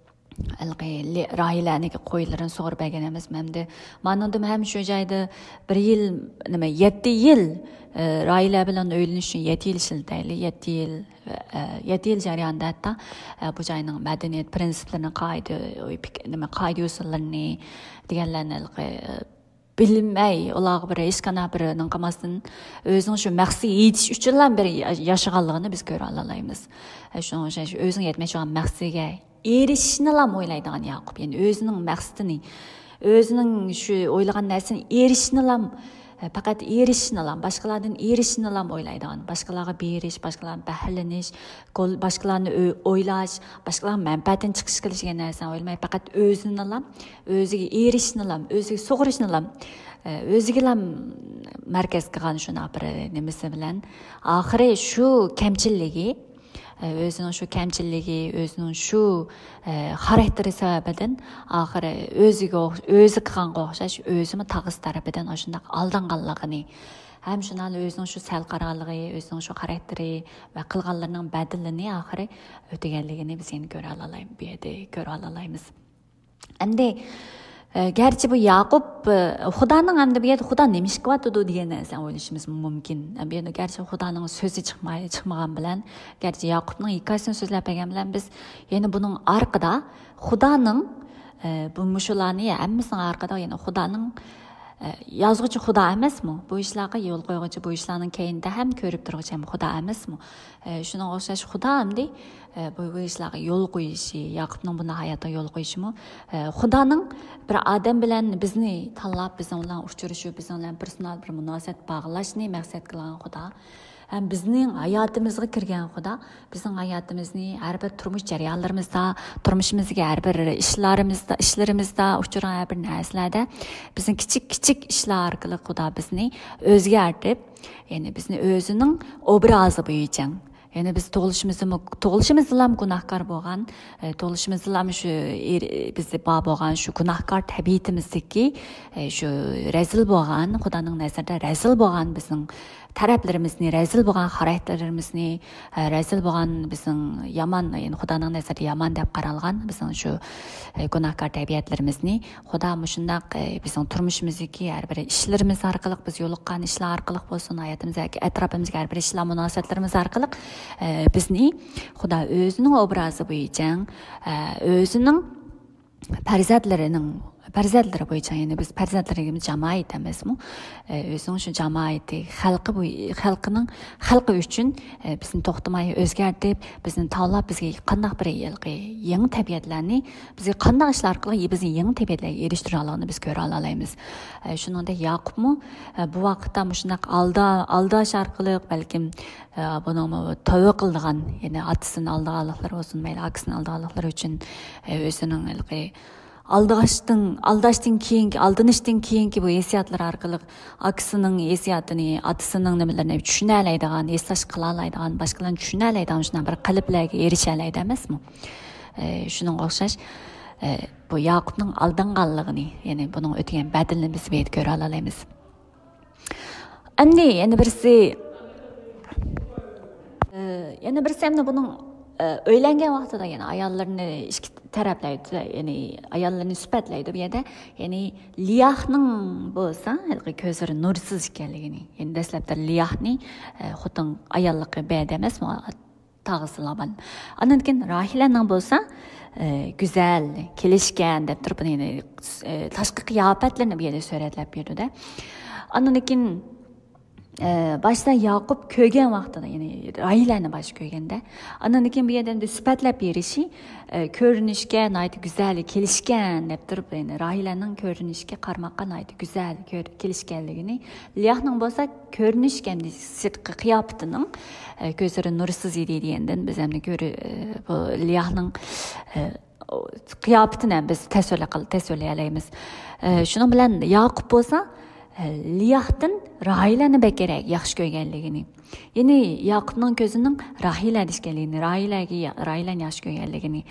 ھېلىقى لى-، راھىلەنىڭكى قويلىرىنى سۇغۇرۇپ بەرگەن ئەمەسمۇ؟ ھەمدە مانىڭدىمۇ ھەم شۇ جايدا بىر يىل، نېمە، يەتتە يىل، ئە، راھىلە بىلەن ئۆيلىنىش ئۈچۈن يەتتە يىل ئىشلىتەيلى، يەتتە يىل، ئە، يەتتە يىل جەريانىدا ھەتتا، ئە، بۇ جاينىڭ مەدەنىيەت پرىنسىپلىرىنى، قائىدە، نېمە، قائىدە ئۇسۇللىرىنى دېگەنلەرنى ھېلىقى، ئە، بىلمەي، ئۇلارغا بىر ھېچقانداق بىر نېمە قىلماستىن، ئۆزىنىڭ شۇ مەقسىتىگە يېتىش ئۈچۈنلا بىر يا-، ياشىغانلىقىنى بىز كۆرە ئالالايمىز. ئە، شۇنىڭ ئۈچۈن شۇ ئۆزىنىڭ يەتمەكچى بولغان مەقسىتىگە ئېرىشىشنىلا ئويلايدىغان ياقۇپ. يەنى ئۆزىنىڭ مەقسىتىنى، ئۆزىنىڭ شۇ ئويلىغان نەرسىنى ئېرىشىشنىلا، ئە، پەقەت ئېرىشىشنىلا، باشقىلاردىن ئېرىشىشنىلا ئويلايدىغان، باشقىلارغا بېرىش، باشقىلاردىن بەھرىلىنىش، گول-، باشقىلارنى ئۆ-، ئويلاش، باشقىلارنىڭ مەنپەئەتىنى چىقىش قىلىش دېگەن نەرسىنى ئويلىماي، پەقەت ئۆزىنىلا، ئۆزىگە ئېرىشىشنىلا، ئۆزىگە سۇغۇرۇشنىلا، ئە، ئۆزىگىلا مەركەز قىلغان شۇنداق بىر نېمىسى بىلەن، ئاخىرى شۇ كەمچىللىكى، ئە، ئۆزىنىڭ شۇ كەمچىللىكى، ئۆزىنىڭ شۇ، ئە، خاراكتېرى سەۋەبىدىن ئاخىرى ئۆزىگە ئوخ-، ئۆزى قىلغانغا ئوخشاش ئۆزىمۇ تاغىسى تەرىپىدىن ئاشۇنداق ئالدانغانلىقىنى، ھەم شۇنداقلا ئۆزىنىڭ شۇ سەل قارالىقى، ئۆزىنىڭ شۇ خاراكتېرى ۋە قىلغانلىرىنىڭ بەدىلىنى ئاخىرى ئۆتىگەنلىكىنى بىز يەنە كۆرەلەي-، بۇ يەردە كۆرەلەيمىز. ئەمدى، ئە، گەرچە بۇ ياقۇپ، ئە، خۇدانىڭ ئەمدى بۇ يەردە خۇدا نېمە ئىش قىلىۋاتىدۇ دېگەن نەرسىنى ئويلىشىمىز مۇمكىن. ئەمدى يەنە گەرچە خۇدانىڭ سۆزى چىقماي، چىقمىغان بىلەن، گەرچە ياقۇپنىڭ ھېكايىسىنى سۆزلەپ بەرگەن بىلەن بىز يەنە بۇنىڭ ئارقىدا خۇدانىڭ، ئە، بۇ مۇشۇلارنى ھەممىسىنىڭ ئارقىدا يەنە خۇدانىڭ، ئە، يازغۇچى خۇدا ئەمەسمۇ؟ بۇ ئىشلارغا يول قويغۇچى، بۇ ئىشلارنىڭ كەينىدە ھەم كۆرۈپ تۇرغۇچى ھەم خۇدا ئەمەسمۇ؟ ئە، شۇنىڭغا ئوخشاش خۇدا ئەمدى، ئە، بۇ، بۇ ئىشلارغا يول قويۇشى، ياقۇپنىڭ بۇنداق ھاياتىغا يول قويۇشىمۇ، ئە، خۇدانىڭ بىر ئادەم بىلەن بىزنى تاللاپ، بىزنىڭ بىلەن ئۇچرىشىپ، بىزنىڭ بىلەن پېرسونال بىر مۇناسىۋەت باغلاشنى مەقسەت قىلغان خۇدا. ھەم بىزنىڭ ھاياتىمىزغا كىرگەن خۇدا، بىزنىڭ ھاياتىمىزنى، ھەر بىر تۇرمۇش جەريانلىرىمىزدا، تۇرمۇشىمىزدىكى ھەر بىر ئىشلىرىمىزدا، ئىشلىرىمىزدا، ئۇچرىغان ھەر بىر نەرسىلەردە بىزنىڭ كىچىك، كىچىك ئىشلار ئارقىلىق خۇدا بىزنى ئۆزگەرتىپ، يەنى بىزنى ئۆزىنىڭ ئوبرازى بويىچە، يەنى بىز تۇغۇلۇشىمىزدىمۇ، تۇغۇلۇشىمىزدىلا گۇناھكار بولغان، ئە، تۇغۇلۇشىمىزدىلا شۇ ئېر-، بىزدە بار بولغان شۇ گۇناھكار تەبىئىتىمىزدىكى، ئە، شۇ رەزىل بولغان، خۇدانىڭ نەزىرىدە رەزىل بولغان بىزنىڭ تەرەپلىرىمىزنى، رەزىل بولغان خاراكتېرلىرىمىزنى، ئە، رەزىل بولغان بىزنىڭ يامان، يەنى خۇدانىڭ نەزىرىدە يامان دەپ قارالغان بىزنىڭ شۇ، ئە، گۇناھكار تەبىئەتلىرىمىزنى خۇدا مۇشۇنداق، ئە، بىزنىڭ تۇرمۇشىمىزدىكى ھەر بىر ئىشلىرىمىز ئارقىلىق، بىز يولۇققان ئىشلار ئارقىلىق بولسۇن، ھاياتىمىزدىكى، ئەتراپىمىزدىكى ھەر بىر ئىشلار، مۇناسىۋەتلىرىمىز ئارقىلىق، ئە، بىزنى خۇدا ئۆزىنىڭ ئوبرازى بويىچە، ئە، ئۆزىنىڭ پەرزەنتلىرىنىڭ، پەرزەنتلىرى بويىچە، يەنى بىز پەرزەنتلىرى دېگىنىمىز جامائەت ئەمەسمۇ؟ ئە، ئۆزىنىڭ شۇ جامائىتى، خەلقى بوي-، خەلقىنىڭ، خەلقى ئۈچۈن، ئە، بىزنى توختىماي ئۆزگەرتىپ، بىزنى تاۋلاپ، بىزگە قانداق بىر ھېلىقى يېڭى تەبىئەتلەرنى، بىزگە قانداق ئىشلار ئارقىلىق بىزنى يېڭى تەبىئەتلەرگە ئېرىشتۈرەلىگىنى بىز كۆرەلەيمىز. ئە، شۇنىڭدەك ياقۇپمۇ، ئە، بۇ ۋاقىتتا مۇشۇنداق ئالدا-، ئالداش ئارقىلىق، بەلكىم، ئە، بۇنىڭمۇ تەۋە قىلىدىغان، يەنى ئاتىسىنى ئالدىغانلىقلىرى بولسۇن، مەيلى ئاكىسىنى ئالدىغانلىقلىرى ئۈچۈن، ئە، ئۆزىنىڭ ھېلىقى ئالداشتىن، ئالداشتىن كېيىنكى، ئالدىنىشتىن كېيىنكى بۇ ھېسسىياتلىرى ئارقىلىق ئاكىسىنىڭ ھېسسىياتىنى، ئاتىسىنىڭ نېمىلىرىنى چۈشىنەلەيدىغان، ھېسداش قىلالايدىغان، باشقىلارنى چۈشىنەلەيدىغان شۇنداق بىر قەلبلەرگە ئېرىشەلەيدۇ ئەمەسمۇ؟ ئە، شۇنىڭغا ئوخشاش، ئە، بۇ ياقۇپنىڭ ئالدانغانلىقىنى، يەنى بۇنىڭ ئۆتىگەن بەدىلىنى بىز بۇ يەردە كۆرەلەيمىز. ئەمدى يەنە بىرسى، ئە، يەنە بىرسى ئەمدى بۇنىڭ، ئە، ئۆيلەنگەن ۋاقتىدا يەنە ئاياللىرىنى ئىككى تەرەپلەيدۇ، يەنى ئاياللىرىنى سۈپەتلەيدۇ بۇ يەردە. يەنى لىياھنىڭ بولسا ھېلىقى كۆزلىرى نۇرسىز ئىكەنلىكىنى، يەنى دەسلەپتە لىياھنى، ئە، خوتۇن ئاياللىققا بەردى ئەمەسمۇ؟ تاغىسى لابان. ئاندىن كېيىن راھىلەنىڭ بولسا، ئە، گۈزەل، كېلىشكەن دەپ تۇرۇپ، يەنى، ئە، تاشقى قىياپەتلىرىنى بۇ يەردە سۈرەتلەپ بېرىدۇ-دە. ئاندىن كېيىن، ئە، باشتا ياقۇپ كۆرگەن ۋاقتىدا، يەنى راھىلەنى باشتا كۆرگەندە، ئاندىن كېيىن بۇ يەردە ئەمدى سۈپەتلەپ بېرىشى، ئە، كۆرۈنۈشكە ناھايىتى گۈزەل، كېلىشكەن دەپ تۇرۇپ، يەنى راھىلەنىڭ كۆرۈنۈشكە، قارىماققا ناھايىتى گۈزەل كۆر-، كېلىشكەنلىكىنى، لىياھنىڭ بولسا كۆرۈنۈشكە ئەمدى سىرتقى قىياپىتىنىڭ، ئە، كۆزلىرى نۇرسىز ئىدى دېگەندىن بىز ئەمدى كۆرە-، ئە، بۇ لىياھنىڭ، ئە، قىياپىتىنى ھەم بىز تەسۋىرلە-، تەسۋىرلىيەلەيمىز. ئە، شۇنىڭ بىلەن ياقۇپ بولسا، لىياھتىن راھىلەنى بەكرەك ياخشى كۆرگەنلىكىنى، يەنى ياقۇپنىڭ كۆزىنىڭ راھىلەدە ئىكەنلىكىنى، راھىلەگە، راھىلەنى ياخشى كۆرگەنلىكىنى،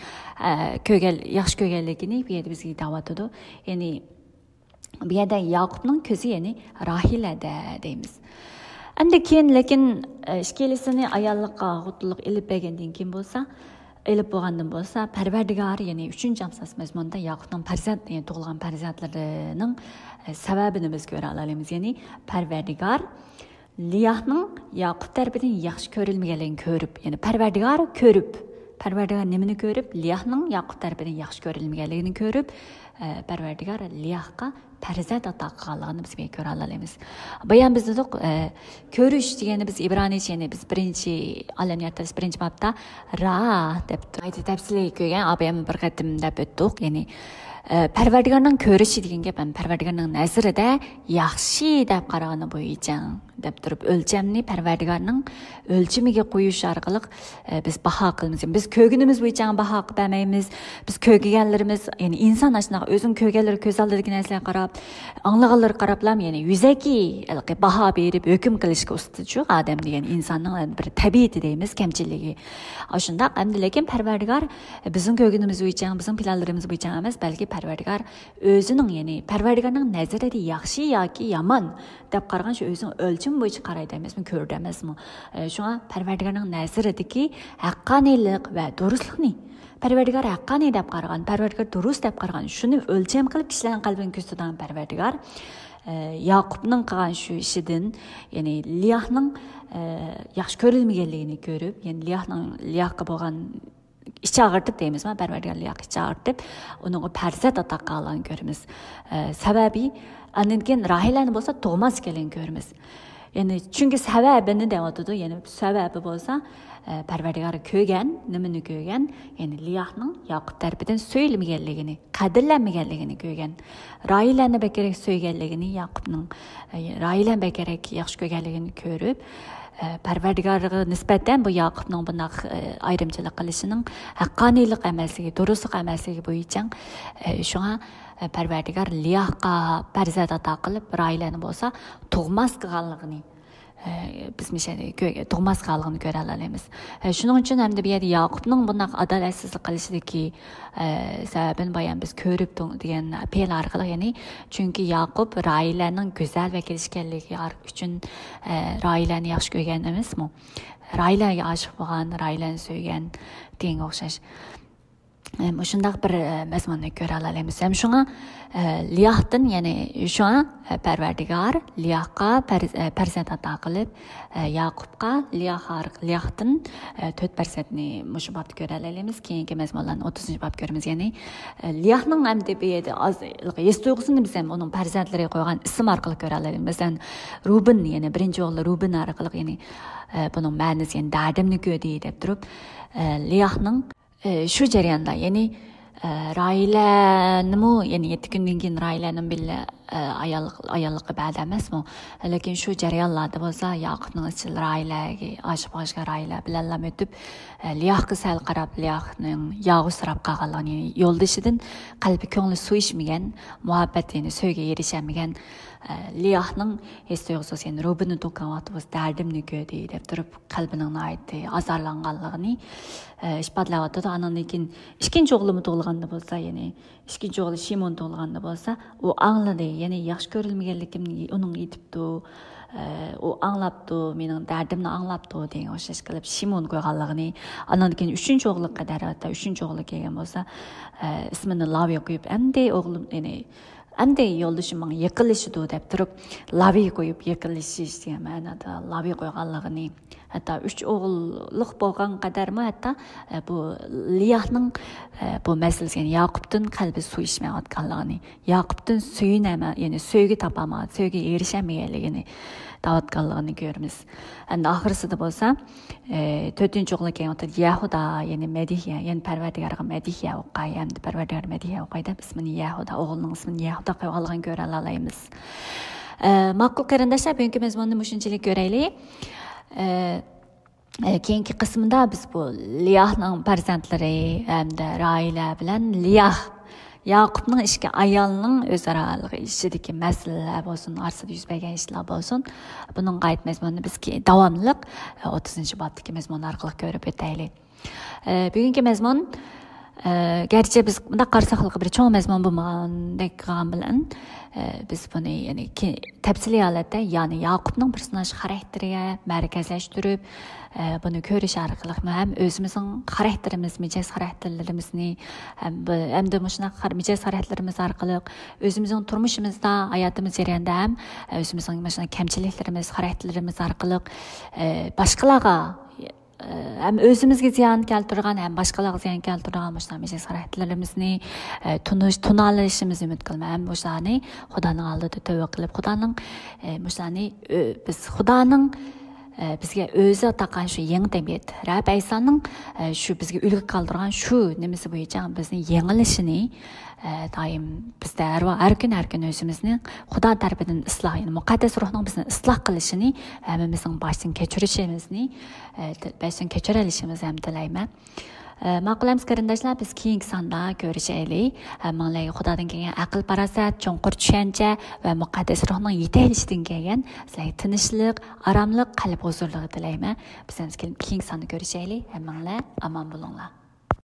ئە، كۆرگەن، ياخشى كۆرگەنلىكىنى بۇ يەردە بىزگە دەۋاتىدۇ. يەنى بۇ يەردە ياقۇپنىڭ كۆزى، يەنى راھىلەدە دەيمىز. ئەمدى كېيىن، لېكىن، ئە، ئىككىلىسىنى ئاياللىققا، خوتۇنلۇققا ئېلىپ بەرگەندىن كېيىن بولسا، ئېلىپ بولغاندىن بولسا، پەرۋەردىگار، يەنى ئۈچىنچى ئامساس مەزمۇندا ياقۇپنىڭ پەرزەنت، يەنى تۇغۇلغان پەرزەنتلىرىنىڭ، ئە، سەۋەبىنى بىز كۆرەلەيمىز. يەنى پەرۋەردىگار لىياھنىڭ ياقۇپ تەرىپىدىن ياخشى كۆرۈلمىگەنلىكىنى كۆرۈپ، يەنى پەرۋەردىگار كۆرۈپ، پەرۋەردىگار نېمىنى كۆرۈپ؟ لىياھنىڭ ياقۇپ تەرىپىدىن ياخشى كۆرۈلمىگەنلىكىنى كۆرۈپ، ئە، پەرۋەردىگار لىياھقا پەرزەنت ئاتا قىلغانلىقىنى بىزگە كۆرەلەيمىز. بايان بىز دېدۇق، ئە، كۆرۈش دېگەننى بىز ئىبرانىيچە، يەنى بىز بىرىنچى ئالەم يارىتىلىش بىرىنچى بابتا را دەپ تۇر-، ئايتى تەپسىلىي كۆرگەن، ئابايام بىر قېتىم دەپ ئۆتتۇق. يەنى، ئە، پەرۋەردىگارنىڭ كۆرۈشى دېگەن گەپ، يەنى پەرۋەردىگارنىڭ نەزىرىدە ياخشى دەپ قارىغىنى بويىچە دەپ تۇرۇپ، ئۆلچەمنى پەرۋەردىگارنىڭ ئۆلچىمىگە قويۇش ئارقىلىق، ئە، بىز باھا قىلىمىز. بىز كۆرگىنىمىز بويىچە باھا قىلىپ بەرمەيمىز. بىز كۆرگەنلىرىمىز، يەنى ئىنسان ئاشۇنداق ئۆزىنىڭ كۆرگەنلىرى، كۆز ئالدىدىكى نەرسىلەرگە قاراپ، ئاڭلىغانلىرىغا قاراپلا، يەنى يۈزەكى ھېلىقى باھا بېرىپ ھۆكۈم قىلىشقا ئۇستىچۇ ئادەم دېگەن ئىنساننىڭ بىر تەبىئىتى دەيمىز، كەمچىلىكى. ئاشۇنداق ئەمدى، لېكىن پەرۋەردىگار بىزنىڭ كۆرگىنىمىز بويىچە، بىزنىڭ پىلانلىرىمىز بويىچە ئەمەس، بەلكى پەرۋەردىگار ئۆزىنىڭ، يەنى پەرۋەردىگارنىڭ نەزىرىدە ياخشى ياكى يامان دەپ قارىغان شۇ ئۆزىنىڭ ئۆلچىمى بويىچە قارايدۇ ئەمەسمۇ، كۆرىدۇ ئەمەسمۇ؟ ئە، شۇڭا پەرۋەردىگارنىڭ نەزىرىدىكى ھەققانىيلىق ۋە دۇرۇسلۇقنى، پەرۋەردىگار ھەققانىي دەپ قارىغان، پەرۋەردىگار دۇرۇس دەپ قارىغان، شۇنى ئۆلچەم قىلىپ كىشىلەرنىڭ قەلبىنى كۆزىتىدىغان پەرۋەردىگار، ئە، ياقۇپنىڭ قىلغان شۇ ئىشىدىن، يەنى لىياھنىڭ، ئە، ياخشى كۆرۈلمىگەنلىكىنى كۆرۈپ، يەنى لىياھنىڭ، لىياھقا بولغان ئىچ ئاغرىتىپ دەيمىزما، پەرۋەردىگار لىياققا ئىچ ئاغرىتىپ، ئۇنىڭغا پەرزەنت ئاتا قىلغانلىقىنى كۆرىمىز. ئە، سەۋەبى، ئاندىن كېيىن راھىلەنى بولسا تۇغماس ئىكەنلىكىنى كۆرىمىز. يەنى، چۈنكى سەۋەبىنى دەۋاتىدۇ، يەنى سەۋەبى بولسا، ئە، پەرۋەردىگار كۆرگەن، نېمىنى كۆرگەن؟ يەنى لىياھنىڭ ياقۇپ تەرىپىدىن سۆيۈلمىگەنلىكىنى، قەدىرلەنمىگەنلىكىنى كۆرگەن. راھىلەنى بەكرەك سۆيگەنلىكىنى، ياقۇپنىڭ، ئە، راھىلەنى بەكرەك ياخشى كۆرگەنلىكىنى كۆرۈپ، ئە، پەرۋەردىگارغا نىسبەتەن بۇ ياقۇپنىڭ بۇنداق، ئە، ئايرىمچىلىق قىلىشىنىڭ ھەققانىيلىق ئەمەسلىكى، دۇرۇسلۇق ئەمەسلىكى بويىچە، ئە، شۇڭا، ئە، پەرۋەردىگار لىياققا پەرزەنت ئاتا قىلىپ، راھىلەنى بولسا تۇغماس قىلغانلىقىنى، ئە، بىز مىشەدە كۆ-، تۇغماس قىلغانلىقىنى كۆرەلەيمىز. ئە، شۇنىڭ ئۈچۈن ھەمدە بۇ يەردە ياقۇپنىڭ بۇنداق ئادالەتسىزلىك قىلىشىدىكى، ئە، سەۋەبىنى بايان بىز كۆرۈپ تۇ-، دېگەن پېئىل ئارقىلىق، يەنى چۈنكى ياقۇپ راھىلەنىڭ گۈزەل ۋەكىلى ئىكەنلىكى ئار-، ئۈچۈن، ئە، راھىلەنى ياخشى كۆرگەن ئەمەسمۇ؟ راھىلەگە ئاشىق بولغان، راھىلەنى سۆيگەن دېگەنگە ئوخشاش. ئە، مۇشۇنداق بىر، ئە، مەزمۇننى كۆرەلەيمىز. ھەم شۇڭا، ئە، لىياھتىن، يەنى شۇڭا، ئە، پەرۋەردىگار لىياھقا پەرز-، ئە، پەرزەنت ئاتا قىلىپ، ئە، ياقۇپقا لىياھ ئار-، لىياھتىن، ئە، تۆت پەرزەنتنى مۇشۇ بابتا كۆرەلەيمىز. كېيىنكى مەزمۇنلارنى ئوتتۇزىنچى باب كۆرىمىز. يەنى، ئە، لىياھنىڭ ئەمدى بۇ يەردە ئاز ھېس تۇيغۇسىنى بىز ھەم ئۇنىڭ پەرزەنتلىرىگە قويغان ئىسىم ئارقىلىق كۆرەلەيمىز. مەسىلەن، روبىن، يەنى بىرىنچى ئوغلى روبىن ئارقىلىق، يەنى، ئە، بۇنىڭ مەنىسى، يەنى دەردىمنى كۆردى دەپ تۇرۇپ، ئە، لىياھنىڭ ئى، شۇ جەرياندا، يەنى، ئى، راھىلەنىمۇ، يەنى يەتتە كۈندىن كېيىن راھىلەنىمۇ بىللە، ئى، ئاياللىق، ئاياللىققا بەردى ئەمەسمۇ؟ لېكىن شۇ جەريانلاردا بولسا ياقۇپنىڭ ئىزچىل راھىلەگە ئاشىق بولغاچقا راھىلە بىلەنلا ئۆتۈپ، ئى، لىياھقا سەل قاراپ، لىياھنىڭ ياغۇسراپ قالغانلىقىنى، يولدىشىدىن قەلبى كۆڭلى سۇيۇشمىگەن، مۇھەببەت، يەنى سۆيگۈگە ئېرىشەلمىگەن، ئى، لىياھنىڭ ھېس تۇيغۇسى، يەنى روبىننى تۇغقان ۋاقتى بولسا دەردىمنى كۆردى دەپ تۇرۇپ، قەلبىنىڭ ناھايىتى ئازارلانغانلىقىنى، ئە، ئىپادىلەۋاتىدۇ. ئانىڭدىن كېيىن ئىككىنچى ئوغلىمۇ تۇغۇلغاندا بولسا، يەنى ئىككىنچى ئوغلى شىمون تۇغۇلغاندا بولسا، ئۇ ئاڭلىدى، يەنى ياخشى كۆرۈلمىگەنلىكىمنى ئۇنىڭغا ئېيتىپتۇ، ئە، ئۇ ئاڭلاپتۇ، مېنىڭ دەردىمنى ئاڭلاپتۇ دېگەن ئوخشاش قىلىپ شىمون قويغانلىقىنى، ئانىڭدىن كېيىن ئۈچىنچى ئوغلىغا قەدەر، ھەتتا ئۈچىنچى ئوغلى كەلگەن بولسا، ئە، ئىسمىنى لاۋى قويۇپ، ئەمدى ئوغلۇم، يەنى ئەمدى يولدىشىم ماڭا يېقىنلىشىدۇ دەپ تۇرۇپ، لاۋى قويۇپ يېقىنلىشىش دېگەن مەنىدە لاۋى قويغانلىقىنى، ھەتتا ئۈچ ئوغۇللۇق بولغان قەدەرمۇ ھەتتا، ئە، بۇ لىياھنىڭ، ئە، بۇ مەسىلىسى، يەنى ياقۇپتىن قەلبى سۇيۇشمايۋاتقانلىقىنى، ياقۇپتىن سۆيۈنەمە-، يەنى سۆيگۈ تاپالماي، سۆيگۈگە ئېرىشەلمىگەنلىكىنى دەۋاتقانلىقىنى كۆرىمىز. ئەمدى ئاخىرسىدا بولسا، ئى، تۆتىنچى ئوغلى كېيىن ئوتتۇرىدا يەھۇدا، يەنى مەدھىيە، يەنى پەرۋەردىگارغا مەدھىيە ئوقۇي، ھەمدە پەرۋەردىگار مەدھىيە ئوقۇي دەپ ئىسمىنى يەھۇدا، ئوغلىنىڭ ئىسمىنى يەھۇدا قويغانلىقىنى كۆرەلەيمىز. ئى، ماقۇل قېرىنداشلار، بۈگۈنكى مەزمۇننى مۇشۇنچىلىك كۆرەيلى. ئى، ئى، كېيىنكى قىسمىدا بىز بۇ لىياھنىڭ پەرزەنتلىرى ھەمدە راھىلە بىلەن لىياھ ياقۇپنىڭ ئىككى ئايالنىڭ ئۆزئارا ئىچىدىكى مەسىلىلەر بولسۇن، ئارىسىدا يۈز بەرگەن ئىشلار بولسۇن، بۇنىڭ غايەت مەزمۇنىنى بىز كېيىن داۋاملىق، ئە، ئوتتۇزىنچى بابتىكى مەزمۇن ئارقىلىق كۆرۈپ ئۆتەيلى. ئە، بۈگۈنكى مەزمۇن، ئە، گەرچە بىز مۇنداق قارىساق، بىر چوڭ مەزمۇن بولمىغاندەك قىلغان بىلەن، ئە، بىز بۇنى، يەنى، كى-، تەپسىلىي ھالەتتە، يەنى ياقۇپنىڭ پېرسوناژ خاراكتېرىگە مەركەزلەشتۈرۈپ، ئە، بۇنى كۆرۈش ئارقىلىق ھەم ئۆزىمىزنىڭ خاراكتېرىمىز، مىجەز خاراكتېرلىرىمىزنى، ھەم بۇ، ھەمدە مۇشۇنداق خار-، مىجەز خاراكتېرلىرىمىز ئارقىلىق ئۆزىمىزنىڭ تۇرمۇشىمىزدا، ھاياتىمىز جەريانىدا ھەم ئۆزىمىزنىڭ مۇشۇنداق كەمچىلىكلىرىمىز، خاراكتېرلىرىمىز ئارقىلىق، ئە، باشقىلارغا، ئە، ھەم ئۆزىمىزگە زىيان كەلتۈرىدىغان، ھەم باشقىلارغا زىيان كەلتۈرىدىغان مۇشۇنداق مىجەز خاراكتېرلىرىمىزنى، ئە، تونۇش، تونالىشىمىزنى ئۈمىد قىلىمەن. ھەم مۇشۇلارنى خۇدانىڭ ئالدىدا تەۋە قىلىپ، خۇدانىڭ، ئە، مۇشۇلارنى، ئۆ-، بىز خۇدانىڭ، ئە، بىزگە ئۆزى ئاتاقان شۇ يېڭى تەبىئەت، رەب ئەيسانىڭ، ئە، شۇ بىزگە ئۈلگە قالدۇرغان شۇ نېمىسى بويىچە بىزنى يېڭىلىشىنى، ئە، دائىم بىزدە ھەر ۋا-، ھەر كۈن، ھەر كۈن ئۆزىمىزنى خۇدا تەرىپىدىن ئىسلاھ، يەنى مۇقەددەس روھنىڭ بىزنى ئىسلاھ قىلىشىنى، ھەممىمىزنىڭ باشتىن كەچۈرۈشىمىزنى، ئە، باشتىن كەچۈرەلىشىمىز ھەم تىلەيمەن. ئە، ماقۇل ئەمىسە قېرىنداشلار، بىز كېيىنكى ساندا كۆرۈشەيلى. ھەممىڭلارغا خۇدادىن كەلگەن ئەقىل-پاراسەت، چوڭقۇر چۈشەنچە ۋە مۇقەددەس روھنىڭ يېتەكلىشىدىن كەلگەن سىلەرگە تىنچلىق، ئاراملىق، قەلب ھۇزۇرلۇقى تىلەيمەن. بىز ئەمىسە كېيىنكى ساندا كۆرۈشەيلى. ھەممىڭلار ئامان بولۇڭلار.